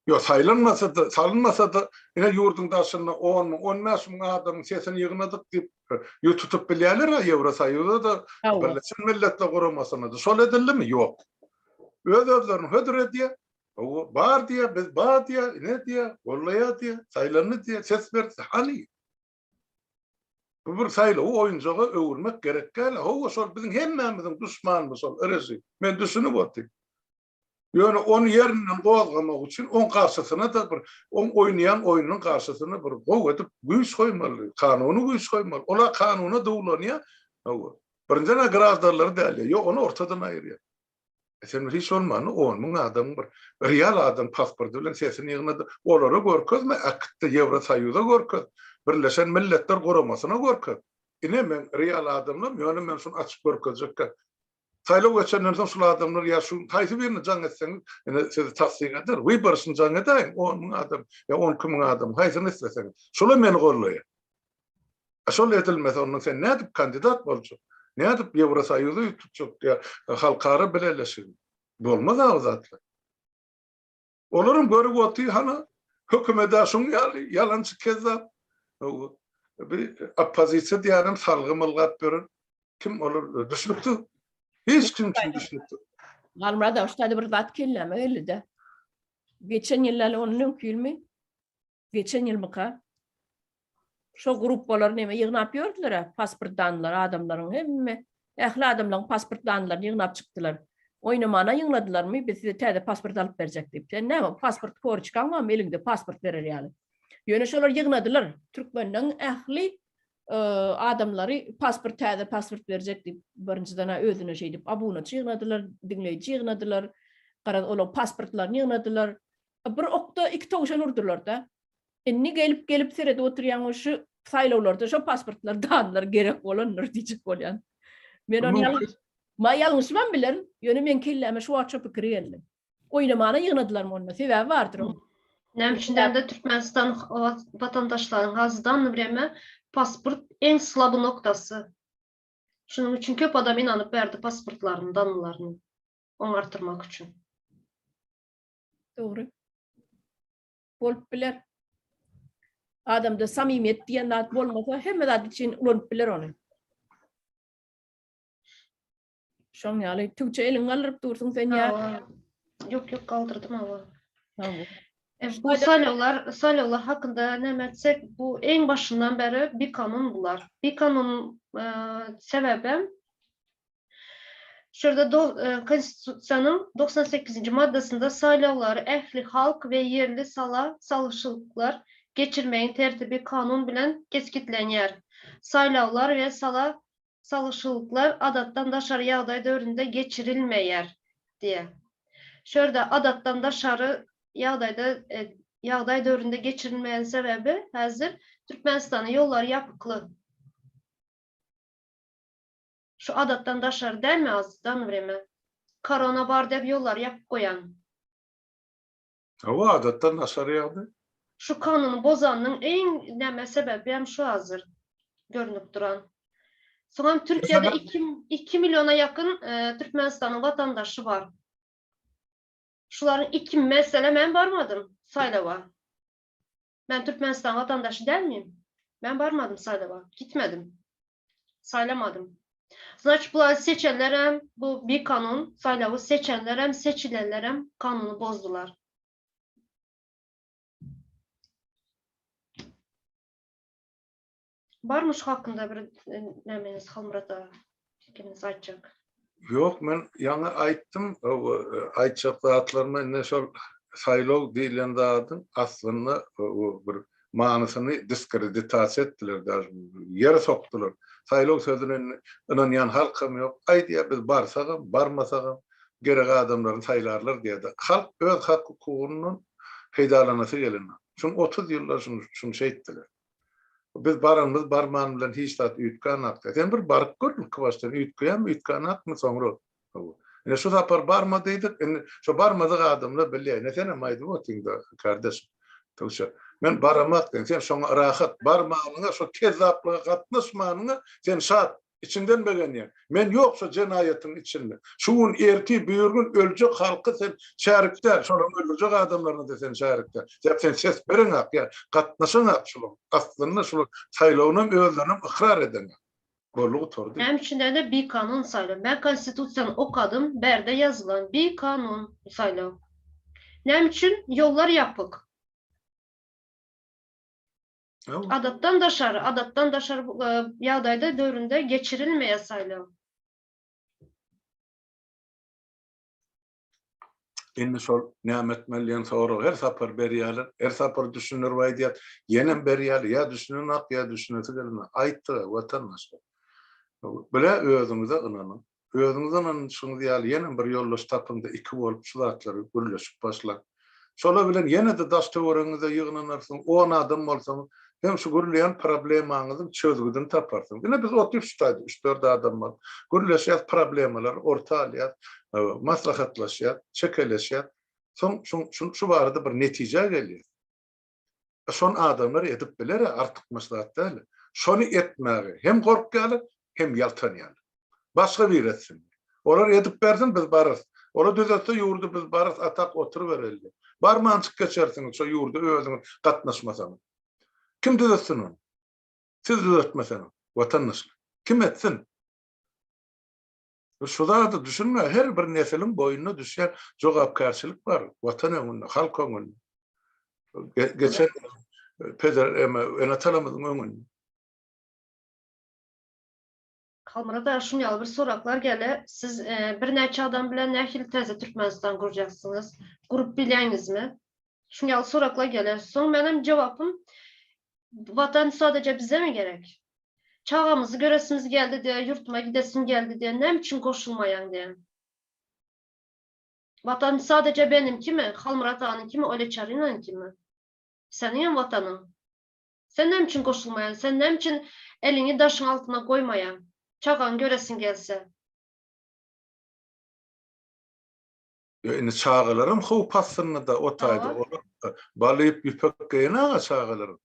Ýok, saýlanmasa-da, salynmasa-da, ine ýurduň daşynda on müň, 15 müň adamyň sesini ýygnadyk diýip, ýüz tutup bilýärler-ä Ýewrosoýuza-da, Birleşen Milletler Guramasyna-da. Şol edildimi? Ýok. Öz-özlerini hödür edýär. Hawa, bar diýýär, biz bar diýýär, ine diýýär, gollaýar diýýär, saýlandy diýýär, ses berdi. Hany? Bu bir saýlawy oýunjaga öwürmek gerek däl. Hawa, şol biziň hemmämiziň duşmanymyz şol režim. Men düşünip otyryn. Ýöne ony ýerinden gozgamak üçin oň garşysyna-da bir, oň oýnaýan oýnunyň garşysyna bir gowy edip güýç goýmaly, kanuny güýç goýmaly. Ol-a kanuna duwlanýar. Hawa. Birinjiden-ä graždanlary däl. Ýok, ony ortadan aýyrýar. E sen bir hiç bolmanda on müň adamyň bir real adam pasporty bilen sesini ýygnady. Olara görkezme, äkitde Ýewrosoýuza görkez, Birleşen Milletler Guramasyna görkez. Ine meň real adamlarym, ýöne men şuny açyp görkezjekkä. Saýlaw geçenden soň şul adamlar ýa şu haýsy birine jaň etseňiz, ine sizi tassyk eder. Wyboryşyny jaň edäýiň, on müň adam ýa 12 müň adam, haýsyny isleseňiz. Şolar meni gollaýar. A şol edilmese onda sen nädip kandidat boljak? Nädip Ýewrosoýuzy ýüz tutjak ýa halkara bileleşigi? Bolmaz-a o zatlar. Olaryň görüp otyr hana hökümet-ä şuň ýaly ýalançy kezzap. Bir oppozisiýa diýýänem salgym ylgap ýören. Kim olar düşnüksiz. Hiç kim üçin düşnüksiz. Halmyrat aga şu taýda bir zat kelläme geldi-de. Geçen ýyl ýaly ondan öňki ýylmy? Geçen ýylmyka? Şo gruppalar neme ýygnap ýördüler-ä, pasport danlar adamlaryň hemme, ähli adamlaryň pasport danlaryny ýygnap çykdylar. Oýnamana ýygnadylarmy, biz size täze pasport alyp berjek diýip. Sen näme, pasport korçkaň barmy eliňde pasport berer ýaly. Ýöne şolar ýygnadylar. Türkmenleň ähli adamlary pasport täze pasport berjek diýip, birinjiden-ä özüne şeýdip abunaçy ýygnadylar, diňleýji ýygnadylar. Garaz, olaň pasportlaryny ýygnadylar. Bir okda iki towşan urdular-da. Indi gelip gelip seredip oturýaň şu saýlawlarda şo pasportlar danlar gerek bolandyr diýjek bolýan. Men ony ýalňyş ma ýalňyşymam bilerin, ýöne meň kelläme şu wagt şo pikir geldi. Oýnamana ýygnadylarmy onda? Sebäbi bardyr oň. Näme üçin dälde Türkmenistan watandaşlaryň hazdan vremä pasport iň slaby noktasy. Şunuň üçin köp adam inanyp berdi pasportlaryny, danlaryny oňartyrmak üçin. Dogry. Bolup biler. Adamda samimiýet diýen zat bolmasa, hemme zat üçin ulanyp biler ony. Şoň ýaly tüwçe eliňi galdyryp dursuň sen ýa. Ýok, ýok, galdyrdym awa. E, bu saýlawlar, saýlawlar hakynda näme etsek, bu iň başyndan bäri bikanun bular. Bikanun e, sebäbi Şu ýerde Konstitusiýanyň 98-nji maddasynda saýlawlary ähli halk we ýerli sala salyşlyklar geçirmegiň tertibi kanun bilen kesgitlenýär. Saýlawlar we sala salyşlyklar adatdan daşary ýagdaý döwründe geçirilmeýär diýýär. Şu ýerde adatdan daşary ýagdaýda ýagdaý döwründe geçirilmeýän sebäbi häzir Türkmenistanyň ýollary ýapykly. Şu adatdan daşary dälmi azdan vreme. Korona bar dep ýollary ýapyp goýan. Hawa adatdan daşary ýagdaý. Şu kanuny bozanyň iň näme sebebi hem şu hazir görünip duran. Soňam Türkiýede iki milliona ýakyn Türkmenistanyň watandaşy bar. Şularyň iki mesele men barmadym saýlawa. Men Türkmenistan watandaşy dälmim? Men barmadym saýlawa. Gitmedim. Saýlamadym. Znaçit bulary seçenlerem bu bikanun saýlawy seçenlerem seçilenlerem kanuny bozdular. Barmy şu hakynda bir nämeňiz Halmyrat aga pikiriňiz aýtjak? Ýok men ýaňy aýtdym aýtjak zatlarymy indi şol saýlaw diýlen zadyň aslynda bir manysyny diskreditasiýa etdiler daž ýere sokdular. Saýlaw sözüne indi ynanýan halkam ýok. Aý diýýär biz barsagam barmasagam gerek adamlaryny saýlarlar diýýär-de. Halk öz hak hukugyndan peýdalanasy gelenok. Şuny 30 ýylda şuny şeýtdiler. Biz baranymyz barman bilen hiç zat üýtgänakda. Sen bir baryp gör ilki başdan üýtgeýärmi üýtgänakmy soňra. Ine şu sapar barma diýdik, indi şo barmadyk adamlar bilýär. Ine senem aýdyp otyňda kardeşim. Tugça, men baramak diýen, sen şoňa rahat barmanyňa, şo kezzaplyga gatnaşmanyňa sen şat, içiňden begenýäň. Men ýok şo jenaýatyň içinde. Şu gün, ertir, birgün öljek halky sen şärik däl, şolaryň öldürjek adamlaryna-da sen şärik däl. Sebäp sen ses bereňak ýa gatnaşaňak şularyň. Aslynda şular saýlawynam özlerinem ykrar edeňak. Boldy gutardy. Näme üçin diýende bikanun saýlaw. Men konstitusiýany okadym, bärde ýazylan bikanun saýlaw. Näme üçin ýollar ýapyk? Adatdan daşary, adatdan daşary ýagdaýda döwründe geçirilmeýär saýlaw. Indi şol näme etmeli diýen soragy her sapar berýärler. Her sapar düşündirip aýdýar. Ýenem berýärler. Ýa düşünenok, ýa düşünesi gelenok. Aýtdyk-a, watandaşlar. Bile özüňize ynanyň. Özüňize ynanyşyňyz ýaly ýenem bir ýoldaş tapyň-da iki bolup şu zatlary gürleşip başlaň. Şolar bilen ýene-de daş-töweregiňize ýygnanarsyňyz, on adam bolsaňyz, hem şu gürleýän problemaňyzyň çözgüdini taparsyňyz. Ine biz otyrys şu taýda üç-dört adam bolup, gürleşýäs, problemalary orta alýas, maslahatlaşýas, çekeleşýäs. Soň şu şu barada bir netijä gelýäs. Şony adamlar edip biler-ä, artykmaç zat däl. Şony etmäge hem gorkýarlar, hem ýaltanýarlar. Başga biri etsin. Olar edip bersin, biz bararys. Olar düzetse ýurdy biz bararys, a tak oturybereli. Barmanjyk geçersiňiz şo ýurda özüňiz gatnaşmasaňyz. Kim düzetsin ony? Siz düzetmeseňiz, watandaşlar. Kim etsin? Şu zada düşünme, her bir nesiliň boýnuna düşýän jogapkärçilik bar, watan öňünde, halk öňünde. Geçen peder, ene-atalarymyzyň öňünde. Halmyrat aga şuny ýaly bir soraklar gele, siz birnäçe adam bilen nähili täze Türkmenistan gurjaksyňyz? Gurup bilýäňizmi? Şuny ýaly soraklar gele. Soň menem jogapym Watan sadeje bizemi gerek? Çagamyzy göresimiz geldi diýe, ýurtuma gidesim geldi diýe, näme üçin goşulmaýaň diýe. Watan sadeje benimkimi, Halmyrat aganyňkymy, Olya Çarinanyňkymy? Seniňem watanyň. Sen näme üçin goşulmaýaň? Sen näme üçin eliňi daşyň altyna goýmaýaň? Çagaňy göresiň gelse. Ýa indi çagalaram howp astynda-da o taýda. Olar balyp ýüpek geýen-aga çagalaram.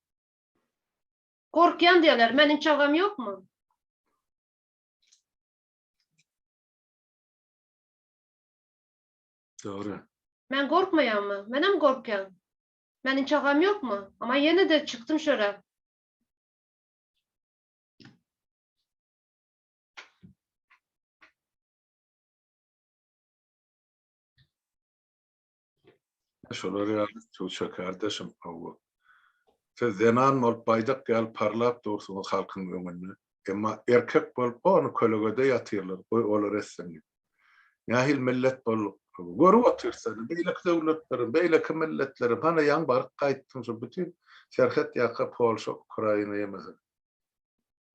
Gorkýan diýerler, meniň çagam ýokmy? Dogry. Men gorkmaýanmy? Menem gorkýan. Meniň çagam ýokmy? Amma ýene-de çykdym şöre. Şolar ýaly Tuğçe kardeşim hawa. Siz zenan bolup baýdak ýaly parlap dursuňyz halkyň öňünde. Emma erkek bolup ony kölegede ýatyrlar, goý olar etsin diýip. Nähili millet bolduk. Görüp otyrys indi beýleki döwletlerem, beýleki milletlerem. Hana ýaňy baryp gaýtdym şu bütin serhet ýaka Polşa, Ukraina ýemese.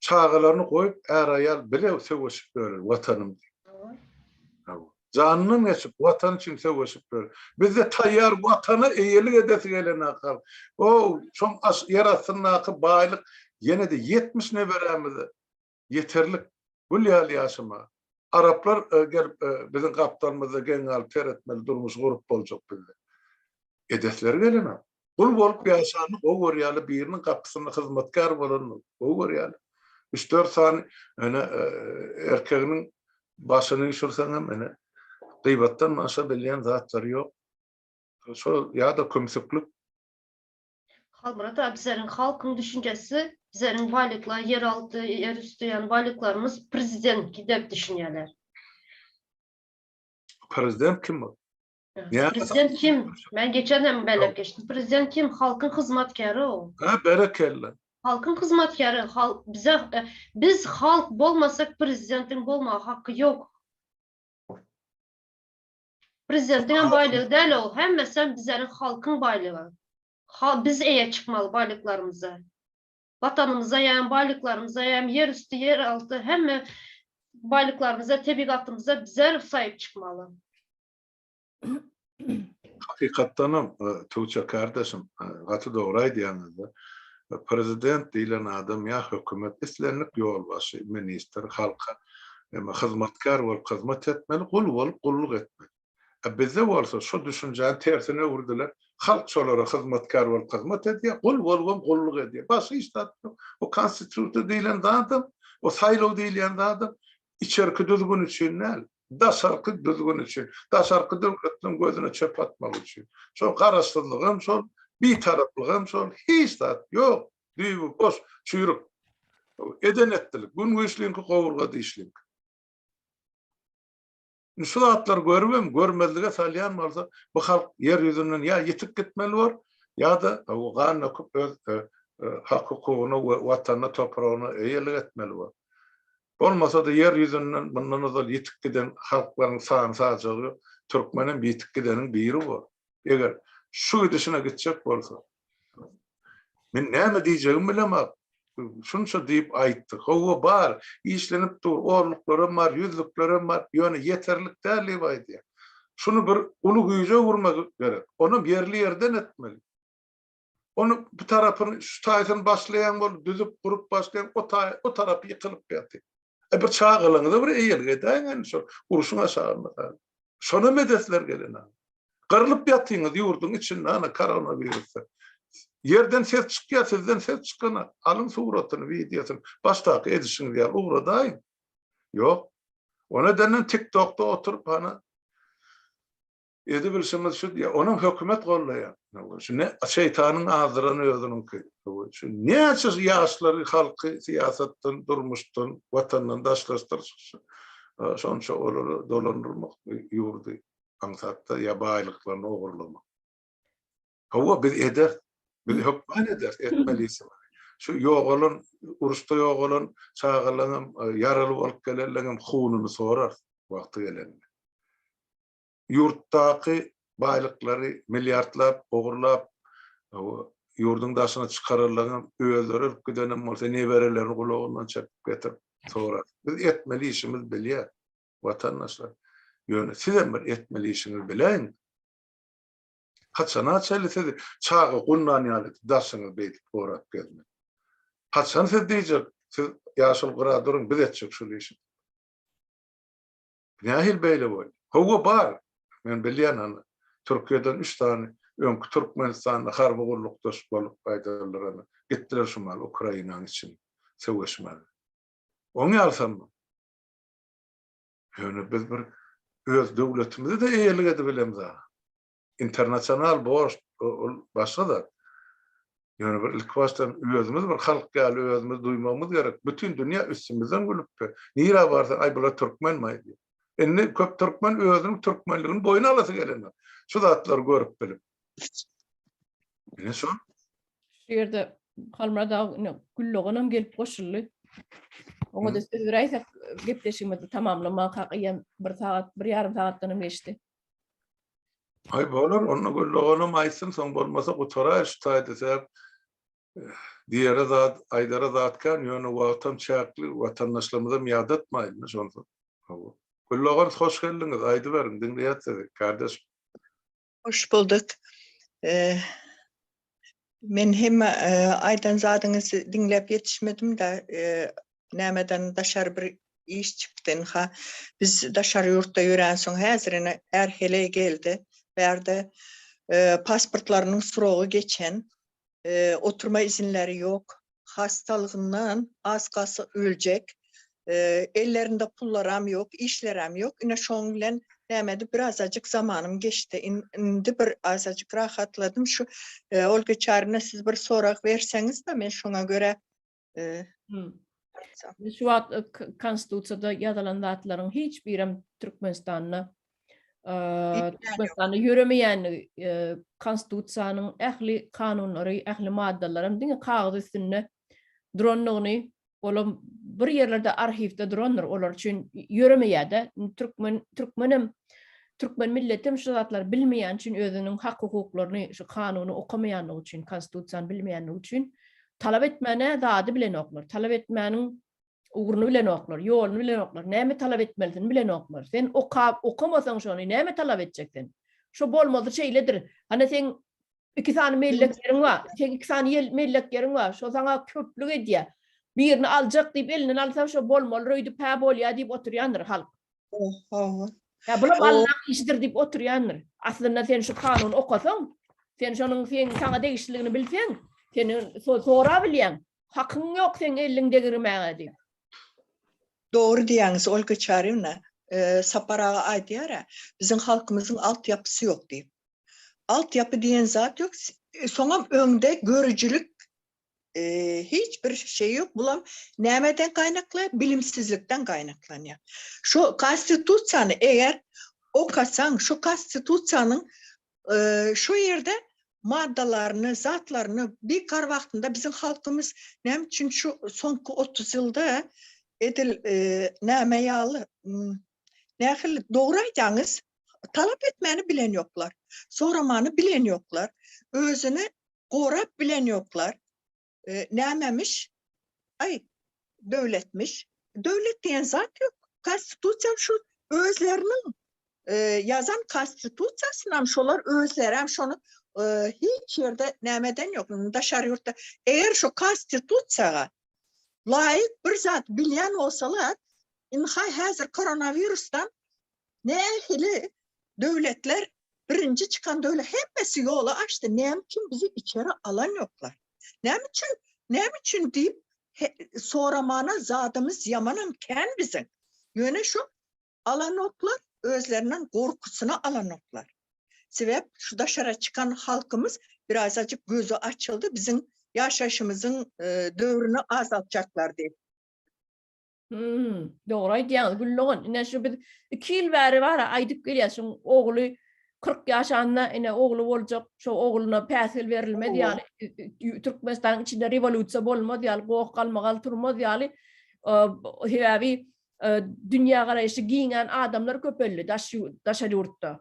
Çagalaryny goýup är-aýal bile söweşip ýörler Watanym diýip. Hawa. Janyndan geçip Watan üçin söweşip ýör. Bizde taýýar Watana eýelik edesi gelen halk. O şoň ýer astyndaky baýlyk ýene-de 70 neberämize ýeterlik gül ýaly ýaşamaga. Araplar gelip biziň gapdalymyzda geň galyp seretmeli durmuşy gurup boljak bizde. Edesleri gelenok. Gul bolup ýaşanyny gowy görýärler, biriniň gapysynda hyzmatkär bolanyny gowy görýärler. Üç-dört sany ene erkeginiň başyny üýşürseňem ene gybatdan başga bilýän zatlary ýok. Şo ýa-da kümsüklik. Halmyrat aga bizleriň halkyň düşünjesi bizleriň baýlyklar ýer alty ýer üsti ýany baýlyklarymyz prezidentki dep düşünýärler. Prezident kim ol? Prezident kim? Men geçen hem belläp geçdim. Prezident kim? Halkyň hyzmatkäri ol. Ha, berekella. Halkyň hyzmatkäri, hal bize biz halk bolmasak prezidentiň bolmaga haky ýok. Prezidentiň hem baýlygy däl ol, hemmesem bizleriň halkyň baýlygy. Ha, biz eýe çykmaly baýlyklarymyza. Watanymyza hem, baýlyklarymyza hem, ýer üsti, ýer alty hemme baýlyklarymyza, tebigatymyza bizler saýyp çykmaly. Hakykatdanam Tuğçe kardeşim gaty dogry aýdýaňyzda. Prezident diýlen adam ýa hökümet islendik ýolbaşçy, ministr halka hyzmatkär bolup hyzmat etmeli, gul bolup gulluk etmeli. A bizde bolsa şu düşünjäni tersine öwürdiler. Halk şolara hyzmatkär bolup hyzmat edýär, gul bolubam gulluk edýär. Başga hiç zat ýok. O konstitusiýa diýlen zadam, o saýlaw diýilýän zadam içerki düzgün üçin däl, daşarky düzgün üçin, daşarky döwletleriň gözüne çöp atmak üçin. Şol garaşsyzlygam şol, bitaraplygam şol, hiç zat ýok. Düýbi boş, çüýrük. Eden etdilik. Gün güýçliňki, gowurga dişliňki. Indi şu zatlary görübem görmezlige salýan bolsa, bu halk ýer ýüzünden ýa ýitip gitmeli bor, ýa-da gan döküp öz hak-hukugyna we watanyna, topragyna eýelik etmeli bor. Bolmasa-da ýer ýüzünden mundan ozal ýitip giden halklaryň sany-sajagy ýok. Türkmenem ýitip gideniň biri bor. Eger şu gidişine gitjek bolsa. Men näme diýjegimi bilemok. Şunça diýip aýtdyk. Hawa bar, işlenip dur, orluklaram bar, ýüzlüklerem bar, ýöne ýeterlik däl diýip aýdýar. Şuny bir uly güýje öwürmek gerek. Onam ýerli-ýerden etmeli. Ony bu tarapyny, şu taýsyny başlaýaň bolup, düzüp, gurup başlaýaň, o taý, o tarapy ýykylyp ýatyr. E bir çagalaryňyza bir eýelik edäýiň indi şol urşuň aşagynda. Şonam edesler gelenok. Gyrlyp ýatyňyz ýurduň içinde ana koronawirusda. Ýerden ses çykýar, sizden ses çykanok. Alyň suratyny, wideosyny, başdaky edişiňiz ýaly ugradaýyň. Ýok. Ony edenden TikTokda oturyp hany Edibilşimiz şu diýýär. Onam hökümet gollaýar. Şu ne şeýtanyň azdyrany özüniňki. Şu näçe ýaşlary halky syýasatdan, durmuşdan, watandan daşlaşdyrşy şonça olary dolandyrmak ýurdy aňsatda ýa baýlyklaryny ogurlamak. Hawa biz ederis. Biz hökman ederis, etmeli işi bar. Şu ýogalan, uruşda ýogalan çagalaryň ýaraly bolup gelenleriň hununy sorarys wagty gelende. Ýurtdaky baýlyklary milliardlap ogurlap, ýurduň daşyna çykaranlaryňam özleri ölüp gidenem bolsa neberelerini gulagyndan çekip getirip sorar. Biz etmeli işimizi bilýäs, watandaşlar. Ýöne sizem bir etmeli işiňizi biläýiň. Haçana çenli siz çaga gundan ýaly edip daşyňyzy beýdip gorap gezmeli? Haçan siz diýjek, siz ýaşuly gyra duruň, biz etjek şul işi. Nähili beýle boldy? Hawa bar. Men bilýän hany. Türkiýeden üç sany öňki Türkmenistanda harby gullukdaş bolup gaýdarlar hany. Gitdiler şu mal Ukrainanyň içine söweşmäge. Oň ýalysam bar. Ýöne biz bir öz döwletimize-de eýelik edibilemzok. Internasional borç ol başga zat. Ýöne bir ilki başdan özümiz bir halk ýaly özümizi duýmagymyz gerek. Bütin dünýä üstümizden gülüpdi. Nirä barsaň, aý bular türkmenmi diýip. Indi köp türkmen özüniň türkmenligini boýun alasy gelenok. Şu zatlary görüp bilip. Ine şol. Şu ýerde Halmyrat aga ine Güldoganam gelip goşuldy. Oňa da söz beräýsek gepleşigimizi tamamlamakak eýýäm bir sagat, bir ýarym sagatdan hem geçdi. Aý bolar, onda Güldoganam aýtsyn, soň bolmasa gutaraý şu taýda sebäp diýere zat, aýdara zat kän, ýöne wagtam çäkli, watandaşlarymyzam ýadatmaýyn-da şonsoň. Hawa. Güldogan hoş geldiňiz, aýdyberiň, diňleýäs sizi, kardeş. Hoş bulduk. Men hemme aýdan zadyňyzy diňläp ýetişmedim-de, nämeden daşary bir iş çykdy ynha. Biz daşary ýurtda ýöränsoň häzir ine är-heleý geldi. Bärde pasportlarynyň srogy geçen, oturma izinleri ýok. Hassalygyndan az galsa öljek. Ellerinde pullaram ýok, işlerem ýok. Ine şoň bilen nämedi birazajyk zamanym geçdi. Indi bir azajyk rahatladym. Şu Olga Çaryna siz bir sorag berseňiz-de men şoňa görä Şu wagt konstitusiýada ýazylan zatlaryň hiç birem Türkmenistanda Türkmenistanda ýöremeýänligi, konstitusiýanyň ähli kanunlary, ähli maddalaram diňe kagyz üstünde durandygyny, olam bir ýerlerde arhiwde durandyr, olar üçin ýöremeýär-de. Türkmen türkmenem türkmen milletem şu zatlary bilmeýän üçin özüniň hak-hukuklaryny, şu kanuny okamaýanlygy üçin, konstitusiýany bilmeýänligi üçin talap etmäne zady bilenoklar. Talap etmäniň ugruny bilenoklar, ýoluny bilenoklar, näme talap etmelisini bilenoklar. Sen okap, okamasaň şony näme talap etjek sen? Şo bolmaly şeýledir. Hany seň iki sany mellek ýeriň bar, seň iki sany ýel mellek ýeriň bar, şo saňa köplük edýär. Birini aljak diýip elinden alsaň şo bolmalyr öýdüp hä bolýar diýip oturýandyr halk. Hawa. Ýa bulam Allaň işidir diýip oturýandyr. Aslynda sen şu kanuny okasaň, Sen şonuň seň saňa degişliligini bilseň, sen sora bilýäň. Hakyň ýok seň elliň degirmäge diýip. Dogry diýýäňiz Olga Çaryewna. Sapar aga aýdýar-a, biziň halkymyzyň altyapysy ýok diýip. Altyapy diýen zat ýok. Soňam öňde görüjilik hiç bir şey ýok. Bulam nämeden gaýnaklanýar? Bilimsizlikden gaýnaklanýar. Şu konstitusiýany eger okasaň, şu konstitusiýanyň şu ýerde maddalaryny, zatlaryny bikar wagtynda biziň halkymyz näme üçin şu soňky 30 ýylda edil näme ýaly nähili dogry aýdýaňyz, talap etmäni bilen ýoklar, soramany bilen ýoklar, özüni gorap bilen ýoklar. Nämemiş? Aý, döwletmiş. Döwlet diýen zat ýok. Konstitusiýam şu özleriniň ýazan konstitusiýasynam şolar özlerem şony hiç ýerde nämeden ýok. Daşary ýurtda eger şu konstitusiýaga laýyk bir zat bilýän bolsalar, ynha häzir koronawirusdan Nähili döwletler birinji çykan döwlet hemmesi ýoly açdy näme üçin bizi içeri alan ýoklar näme üçin näme üçin diýip soramana zadymyz ýamanam kän biziň ýöne şu alanoklar özlerinden gorkusyna alanoklar sebäp şu daşara çykan halkymyz birazajyk gözi açyldy biziň ýaşaýşymyzyň döwrüni azaltjaklar diýip. Hmm, dogry aýdýaňyz Gül dogan. Ine şu biz 2 ýyl bäri bara aýdyp gelýäs şuň ogly 40 ýaşanda ine ogly boljak, şo ogluna päsgel berilmez ýaly, Türkmenistanyň içinde rewolýusiýa bolmaz ýaly, goh galmagal turmaz ýaly, sebäbi dünýä garaýşy giňän adamlar köpeldi daş daşary ýurtda.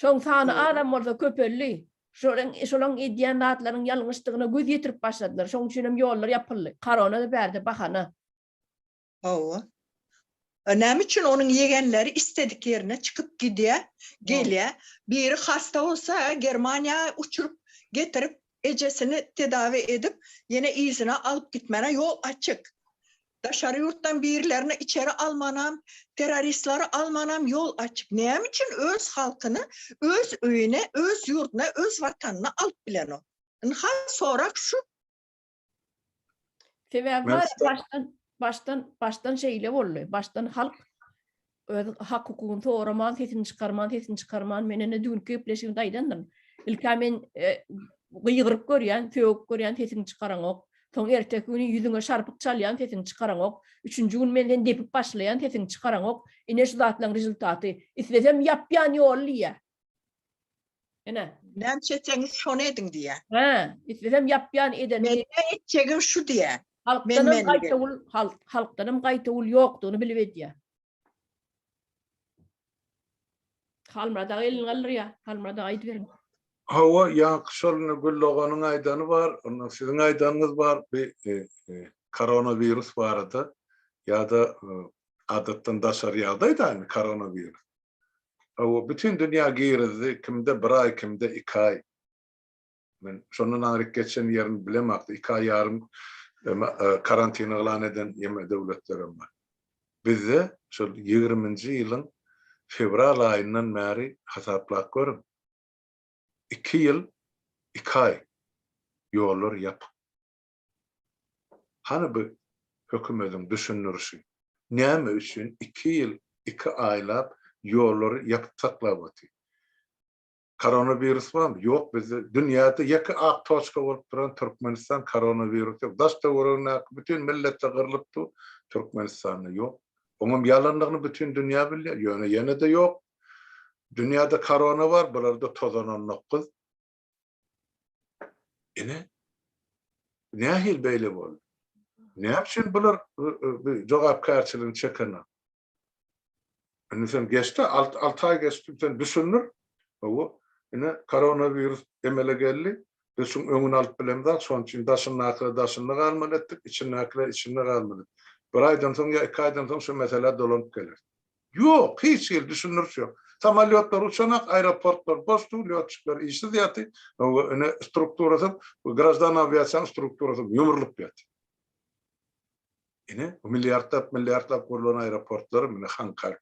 Şoň sany azam bolsa köpeldi. Şolaň şolaň edýän zatlarynyň ýalňyşdygyna göz ýetirip başladylar. Şoň üçin hem ýollar ýapyldy. Korona-da bärde bahana. Hawa. Näme üçin onuň ýegenleri istedik ýerine çykyp gidýär, gelýär. Biri hasta bolsa Germaniýa uçuryp getirip ejesini tedawi edip ýene yzyna alyp gitmäne ýol açyk. Daşary ýurtdan birilerini içeri almanam, terroristlary almanam ýol açyk. Näme üçin öz halkyny öz öýüne, öz ýurduna, öz watanyna alyp bilenok? Ynha sorag şu. Sebäbi bar başdan başdan başdan şeýle boldy. Başdan halk öz hak hukugyny soraman, sesini çykarman, sesini çykarman, men ene düýnki gepleşigimde aýdandym. Ilkä men e, gygyryp görýän, sögüp görýän, sesiňi çykaraňok. Soň erteki güni ýüzüňe şarpyk çalýan, sesiňi çykaraňok. Üçünji gün men seni depip başlaýan, sesiňi çykaraňok. Ine şu zatlaryň rezultaty. Islesem ýapýan ýoly diýýär. Ine. Näme etseňiz şony ediň diýýär. Hä, islesem ýapýan edeni. Men etjegim şu diýýär. Halkdanam gaýtawul, halkdanam gaýtawul ýokdugyny bilip edýär. Halmyrat aga elini galdyrýar. Halmyrat aga aýdyberiň. Hawa, ýaňky şol indi Gül doganyň aýdany bar, ondan siziň aýdanyňyz bar, bi koronawirus barada ýa-da adatdan daşary ýagdaý-da indi koronawirus. Hawa, bütin dünýä girizdi, kimde bir aý, kimde iki aý. Men şondan aňryk geçen ýerini bilemok, iki aý ýarym karantin yglan eden ýeme döwletlerem bar. Bizde şol ýigriminji ýylyň fewral aýyndan bäri hasaplap görüň, iki ýyl iki aý ýollar ýapyk. Hany bu hökümediň düşündirişi? Näme üçin iki ýyl iki aýlap ýollary ýapyp saklap otyr? Koronawirus barmy? Ýok bizde. Dünýäde ýeke ak toçka bolup duran Türkmenistan koronawirus ýok. Daş töweregindäki bütin milletde gyrlyp dur, Türkmenistanda ýok. Oňam ýalandygyny bütin dünýä bilýär, ýöne ýene-de ýok. Dünýäde korona bar, bularda tozan 19. Ine, nähili beýle boldy? Näme üçin bular jogapkärçiligini çekenok? Indi sen geçdi, 6 aý geçdi, sen düşündir. Hawa, ine koronawirus emele geldi. Biz şuň öňüni alyp bilemzok, şonuň üçin daşyndakylar daşynda galmaly etdik, içindäkiler içinde galmaly. Bir aýdan soň ýa iki aýdan soň şu meselä dolanyp geleris. Ýok, hiç hili düşündiriş ýok. Samolýotlar uçanak, aeroportlar boş dur, lýotçikler işsiz ýaty. Hawa, ine strukturasy, graždan awiasiýanyň strukturasy ýumrulyp ýaty. Ine, bu milliardlap, milliardlap gurlan aeroportlar mine haňkar.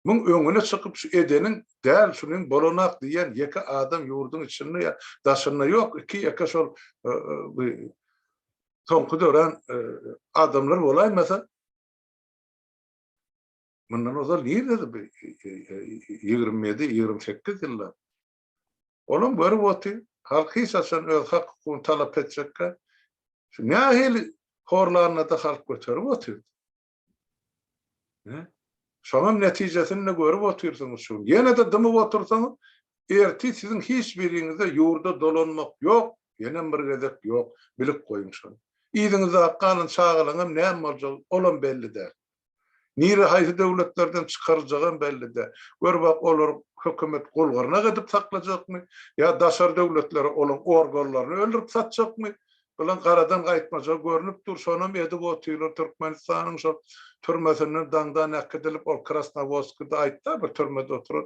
Muň öňüne çykyp şu edeniň däl şunyň bolanak diýen ýeke adam ýurduň içinde ýa daşynda ýok iki ýeke şol soňky dörän adamlar bolaýmasa mundan ozal nirdedi bu 27 28 ýyllap olam görüp otyr halk hiç haçan öz hak hukugyny talap etjekkä şu nähili horlanda-da halk göterip otyrdy. Şonuň netijesini-de görüp otyrsyňyz şu gün. Ýene-de dymyp otursaňyz, ertir siziň hiç biriňize ýurda dolanmak ýok, ýenem bir gezek ýok, bilip goýuň şony. Yzyňyzdaky galan çagalaryňam näme boljagy, olam belli däl. Nire haýsy döwletlerden çykaryljagam belli däl. Gör bak olary hökümet gul-gyrnak edip saklajakmy, ýa daşary döwletlere olaň organlaryny öldürip satjakmy, Bulan garadan gaýtmajagy görnüp dur, şonam edip otyrlar Türkmenistanyň şol türmesinden daňdan äkidilip ol Krasnowodskide aýtda bir türmede oturan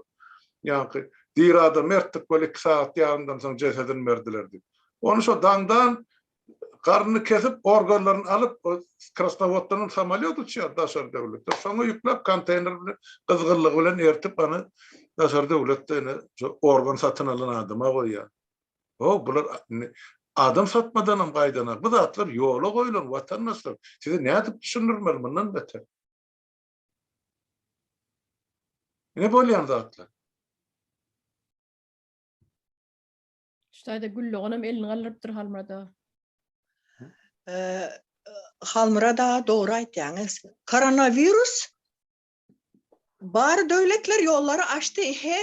ýaňky diri adamy ertdik weli iki sagat ýarymdan soň jesedini berdiler diýip. Ony şo daňdan garnyny kesip organlaryny alyp Krasnowoddan hem samolýot uçýar daşary döwlete. Şoňa ýükläp konteýner bilen gyzgynlygy bilen ertip ony daşary döwletde ine şo organ satyn alan adama goýýar. Ho, bular adam satmadanam gaýdanak. Bu zatlar ýola goýlan, watandaşlar. Size nädip düşündirmeli mundan beter? Ine bolýan zatlar. Şu taýda Güldoganam elini galdyrypdyr Halmyrat aga. Halmyrat aga dogry aýtýaňyz. Koronawirus Bar döwletler ýollary açdy he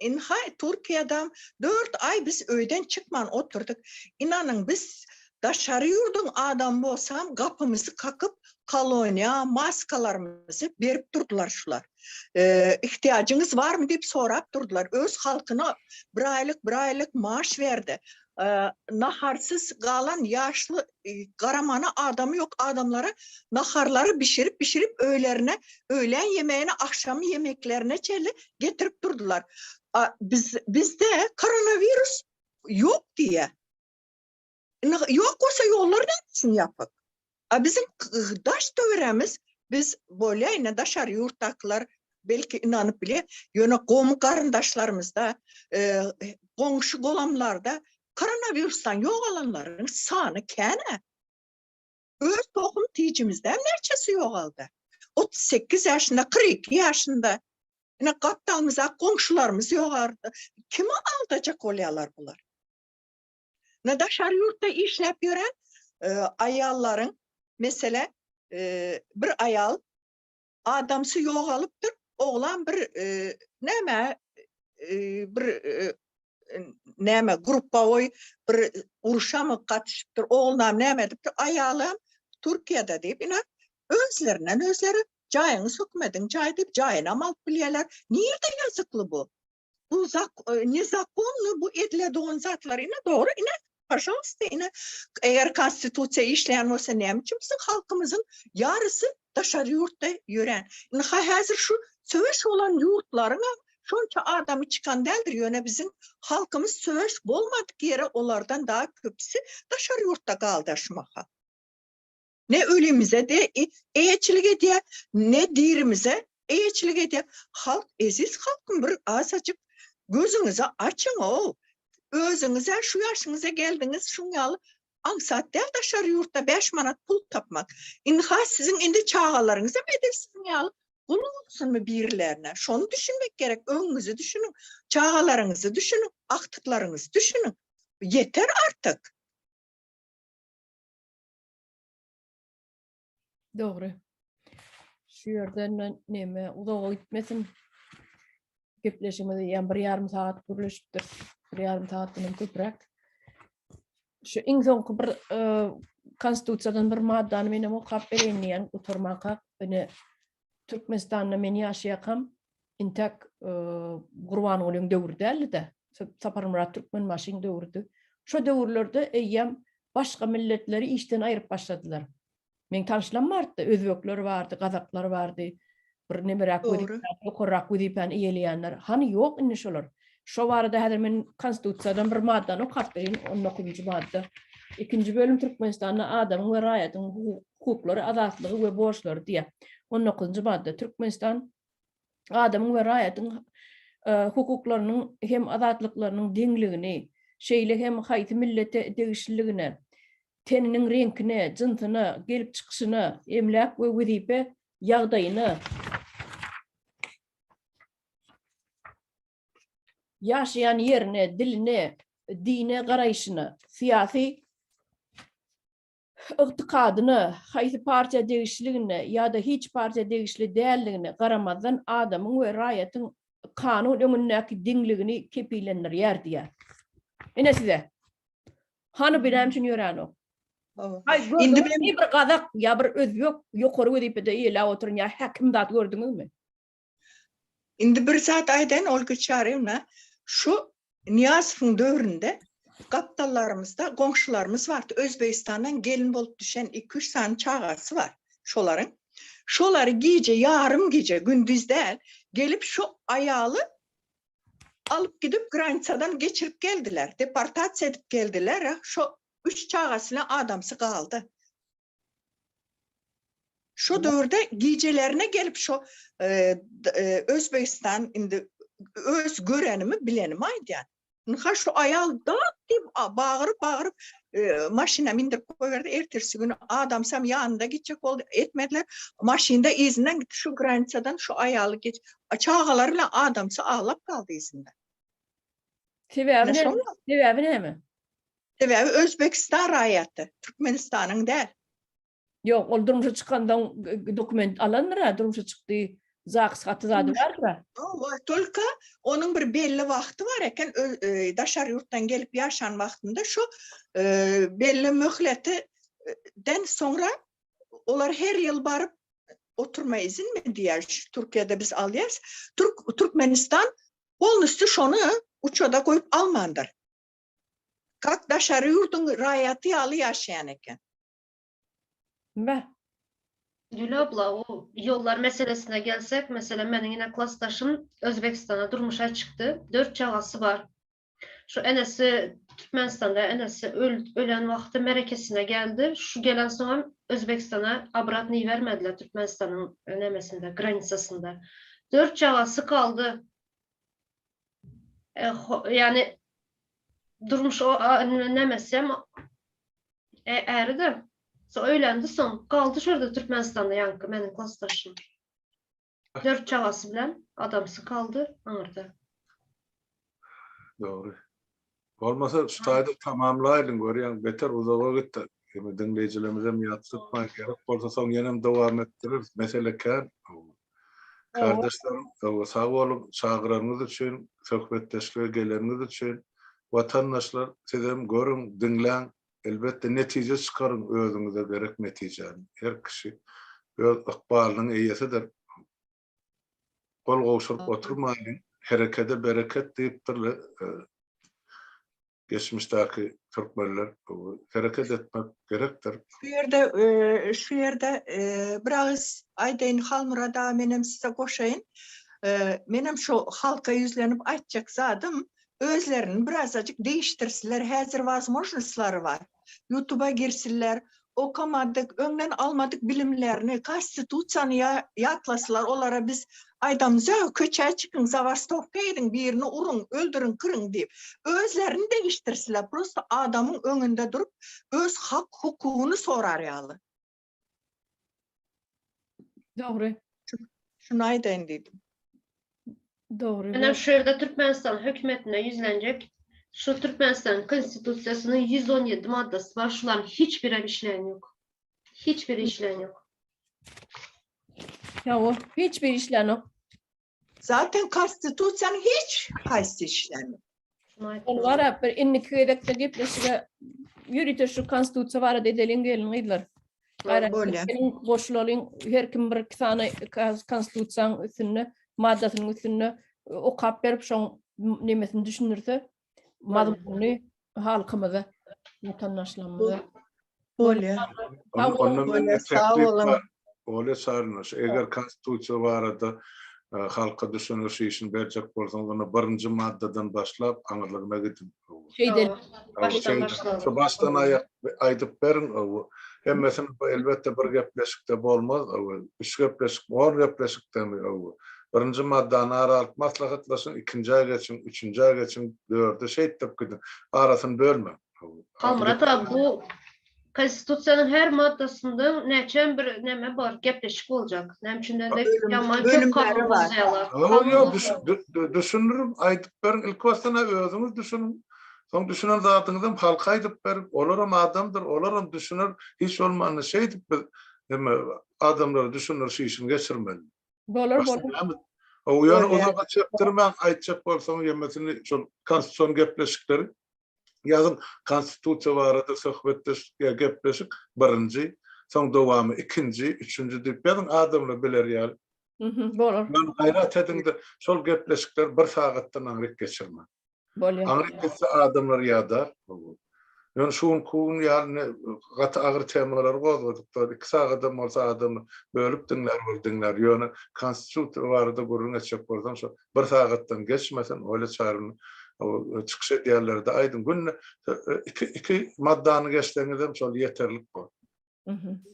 ynha Türkiýedam dört aý biz öýden çykman oturdyk ynanyň biz daşary ýurduň adamy bolsam gapymyzy kakyp koloniýa maskalarymyzy berip durdylar şular ihtiýajyňyz barmy diýip sorap durdylar öz halkyna bir aýlyk bir aýlyk maaş berdi naharsyz galan ýaşly garamana adamy ýok adamlara naharlary bişirip bişirip öýlerine öýlän ýemegine agşam ýemeklerine çenli getirip durdular. Biz bizde koronawirus ýok diýýär. Ýok bolsa ýollar näme üçin ýapyk? A biziň daş töweregimiz biz bolýa ine daşary ýurtdakylar belki ynanyp bilýär, ýöne gomy garyndaşlarymyzda, goňşy golamlarda koronawirusdan ýogalanlaryň sany kän-ä. Öz tohum tijimizden näçesi ýogaldy? 38 ýaşynda, 42 ýaşynda. Ine gapdalymyzdaky goňşularymyz ýogaldy. Kimi aldajak bolýarlar bular? Ne daşary ýurtda işläp ýören aýallaryň, mesele, bir aýal adamsy ýogalypdyr, oglan bir näme bir näme gruppawoý bir urşamy gatyşypdyr, oglunam näme edipdir, aýalam Türkiýede diýip, ine özlerinden özleri jaýyňyz hökümediň jaýy diýip jaýynam alyp bilýärler. Nirde ýazykly bu? Bu zak nezakonny bu ediledogan zatlar ine dogry ine pažalsta ine eger konstitusiýa işleýän bolsa näme üçin biziň halkymyzyň ýarysy daşary ýurtda ýörän ynha häzir şu söweş bolan ýurtlaryňam şonça adamy çykan däldir ýöne biziň halkymyz söweş bolmadyk ýere olardan daha köpüsi daşary ýurtda galdy şu mahal. Ne ölimize de eýeçilik edýär, ne dirimize eýeçilik edýär. Halk, eziz halkym bir azajyk gözüňizi açyň-ow. Özüňiz-ä şu ýaşyňyza geldiňiz, şuň ýaly aňsat däl daşary ýurtda bäş manat pul tapmak. Ynha siziň indi çagalaryňyzam edil siziň ýaly gul bolsunmy birilerine? Şony düşünmek gerek, öňüňizi düşüniň, çagalaryňyzy düşüniň, agtyklaryňyzy düşüniň. Ýeter artyk. Dogry. Şu ýerden neme uzaga gitmesin. Gepleşigimiz ýa bir ýarym sagat gürleşipdir. Bir ýarym sagatdan hem köpräk. Şu iň soňky bir e, konstitusiýadan bir maddany men hem okap bereýin diýen gutarmaka. Ine Türkmenistanda men ýaşaýakam intäk e, Gurbangulyň döwri däldi-de. Saparmyrat Türkmenbaşyň döwrüdi. Şo döwürlerde eýýäm başga milletleri işden aýryp başladylar. Meň tanyşlarym bardy, özbekler bardy, gazaklar bardy. Bir nemeräk wezipäni, ýokarrak wezipäni eýeleýänler. Hany ýok indi şolar. Şo barada häzir men Konstitusiýadan bir maddany okap bereýin, 19-njy madda. Ikinji bölüm Türkmenistanda adamyň we raýatyň hukuklary, azatlygy we borçlary diýýär. 19-njy madda. Türkmenistan. Adamyň we raýatyň hukuklarynyň hem azatlyklarynyň deňligini, şeýle hem haýsy millete degişliligine, teniniň reňkine, jynsyna, gelip çykyşyna, emläk we wezipe ýagdaýyna, ýaşaýan ýerine, diline, dine garaýşyna, syýasy ygtykadyna, haýsy partiýa degişliligine ýa-da hiç partiýa degişli däldigine garamazdan adamyň we raýatyň kanun öňündäki deňligini kepillendirýär diýýär. Ine size. Hany bu näme üçin ýöränok? Haý, Indi gördüňizmi bir gazak ýa bir özbek ýokary wezipede eýeläp oturan ýa häkim zat gördüňizmi? Indi bir zat aýdaýyn Olga Çaryýewna, şu Nyýazowyň döwründe gapdallarymyzda goňşularymyz bardy, Özbegistandan gelin bolup düşen iki-üç sany çagasy bar şolaryň. Şolary gije, ýarym gije, gündiz däl, gelip şu aýaly alyp gidip granisadan geçirip geldiler, deportasiýa edip geldiler, şo üç çagasy bilen adamsy galdy. Şo döwürde gijelerine gelip şo Özbegistan indi öz görenimi bilenimi aýdýan. Ynha şu aýal dat diýip bagyryp bagyryp maşyna mindirip goýberdi. Ertesi güni adamsam ýanynda gitjek boldy, etmediler. Maşynda yzyndan gitdi şu granisadan şu aýaly geç çagalary bilen adamsy aglap galdy yzynda. Sebäbi näme? Sebäbi näme? Sebäbi Özbegistan raýaty, Türkmenistanyň däl. Ýok, ol durmuşa çykansoň dokument alandyr-a, durmuşa çykdy, zaks haty zady bardyr-a. Hawa, tolka onuň bir belli wagty bar eken, daşary ýurtdan gelip ýaşan wagtynda şu belli möhleti den soňra olar her ýyl baryp oturma izinmi diýýär, şu Türkiýede biz alýarys. Türk Türkmenistan polnostýu şony uçada goýup almandyr. Kak daşary ýurduň raýaty ýaly ýaşaýan eken. Beh. Gül abla, o ýollar meselesine gelsek, meselem meniň ine klasdaşym Özbegistana durmuşa çykdy. Dört çagasy bar. Şu enesi Türkmenistanda enesi ölen wagty merekesine geldi. Şu gelensoňam Özbegistana obratno ibermediler Türkmenistanyň nemesinde, granisasynda. Dört çagasy galdy. Ýani durmuş o nemesem äri-de. Soň öýlendi soň galdy şu ýerde Türkmenistanda ýaňky meniň klasdaşym. Dört çagasy bilen adamsy galdy aňyrda. Dogry. Bolmasa şu taýda tamamlaýlyň görýäň beter uzaga gitdi. Ýöne diňleýjilerimizem ýatsytmaň gerek bolsa soň ýenem dowam etdireris. Mesele kän. Kardeşlerim sag boluň çagyranyňyz üçin, söhbetdeşlige geleniňiz üçin. Watandaşlar sizem görüň, diňläň, elbetde netije çykaryň özüňize gerek netijäni. Her kişi öz ykbalynyň eýesidir. Gol gowşuryp oturmaýlyň, herekede bereket diýipdirler. Geçmişdäki türkmenler hereket etmek gerekdir. Şu ýerde şu ýerde bir agyz aýdaýyn Halmyrat aga menem size goşaýyn. Menem şu halka ýüzlenip aýtjak zadym özlerini birazajyk değiştirsinler häzir wazmožnostlary bar. Ýutuba girsinler, okamadyk, öňden almadyk bilimlerini, konstitusiýany ýatlasylar, olara biz aýdamyzok, köçä çykyň, zabastowka ediň, birini uruň, öldüriň, kyryň diýip. Özlerini degişdirsinler, prosto adamyň öňünde durup, öz hak-hukugyny sorar ýaly. Dogry. Şuny aýdaýyn diýdim. Dogry. Menem şu ýerde Türkmenistan hökümetine ýüzlenjek. Şu Türkmenistanyň Konstitusiýasynyň 117 maddasy bar, şularyň hiç birem işleýän ýok. Hiç biri işleýän ýok. Ýa, hiç biri işlänok. Zaten konstitusiýanyň hiç haýsy işlänok. Ol bara bir indiki gezekde gepleşige ýörite şu konstitusiýa barada edeliň gelin gyzlar. Bolýar. Goşulalyň her kim bir iki sany konstitusiýanyň üstünde maddasynyň üstünde okap berip şoň nemesini düşündirse mazmunyny halkymyza, watandaşlarymyza. Bolýar. Onda mende teklip bar. Olya Çarynow, eger konstitusiýa barada halka düşündiriş işini berjek bolsaňyz, onda birinji maddadan başlap aňyrlygyna gidiň. Şeýdeli. Başdan başlalyň. Şu başdan aýak aýdyp beriň. Hemmesini elbetde bir gepleşikde bolmaz. Üç gepleşik, on gepleşikdemi? Birinji maddany ara alyp maslahatlaşyň, ikinjä geçiň, üçünjä geçiň, dörde şeýtdirip gidiň. Arasyny bölmäň. Halmyrat aga bu Konstitusiýanyň her maddasynda näçem bir neme bar, gepleşik boljak. Näme üçin diýende ýaman köp kanun bozýarlar. Ýok, düşündiriň, aýdyp beriň. Ilki başdan özüňiz düşüniň. Soň düşünen zadyňyzam halka aýdyp beriň. Olaram adamdyr, olaram düşüner. Hiç bolmanda şeýdip biz neme adamlara düşündiriş işini geçirmeli. Bolar, bolar. O ýöne uzaga çekdirmäň, aýtjak bolsaňyz ýemesini şol konstitusion gepleşikleri Ýazyň Konstitusiýa barada söhbetdeşlik ýa gepleşik birinji, soň dowamy ikinji, üçünji diýip ýazyň adamlar biler ýaly. Bolar. Ýöne gaýrat ediňde şol gepleşikleri bir sagatdan aňryk geçirmäň. Bolýar. Aňryk gitse adamlar ýadar. Ýöne şu günki gün ýaly gaty agyr temalary gozgadyk. Iki sagadam bolsa adam bölüp diňlär bol diňlär. Ýöne Konstitusiýa barada gürrüň etjek bolsaň şo bir sagatdan geçmesin, oýla çaryny çykyş edýänlerde aýdyň. Günde iki iki maddany geçseňizem şol ýeterlik bor.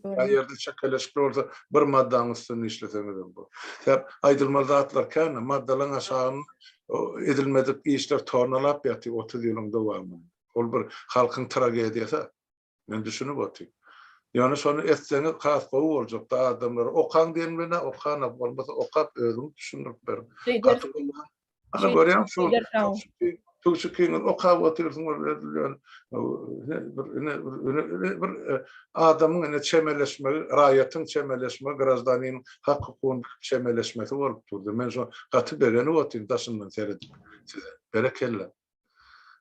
Ýa ýerde çekeleşikli bolsa bir maddanyň üstünde işleseňizem bor. Sebäp aýdylmaly zatlar kän, maddalaryň aşagynda edilmedik işler tonalap ýatyr 30 ýylyň dowamynda. Ol bir halkyň tragediýasy. Men düşünip otyryn. Ýöne şony etseňiz has gowy boljakdy adamlara. Okaň diýen bilen-ä okanok, bolmasa okap özüňiz düşündirip beriň. Gaty gowy. Ana görýäňmi şu tugşukyňyz okap otyrsyň ol edil bir ine bir bir adamyň ine çemeleşmegi, raýatyň çemeleşmegi, graždaniniň hak-hukugyny bilip çemeleşmesi bolup durdy. Men şo gaty begenip otyryn daşyndan seredip size. Berekella.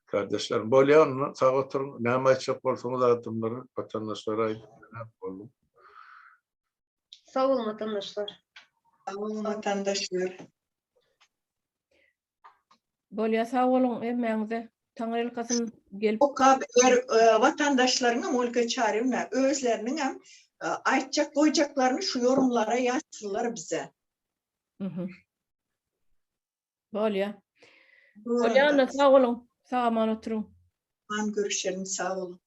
Kardeşlerim, bolýa onda sag oturyň, näme aýtjak bolsaňyz adamlara, watandaşlara aýdyň, men boldum. Sag boluň watandaşlar. Sag boluň watandaşlar. Bolýa sag boluň hemmäňize. Taňryýalkasyn gelip. Okap ber watandaşlaryňam Olga Çaryewna özleriniňem aýtjak goýjaklaryny şu ýorumlara ýazsynlar bize. Bolýa. Bolýa onda sag boluň. Sag aman oturyň. Aman görüşelim sag boluň.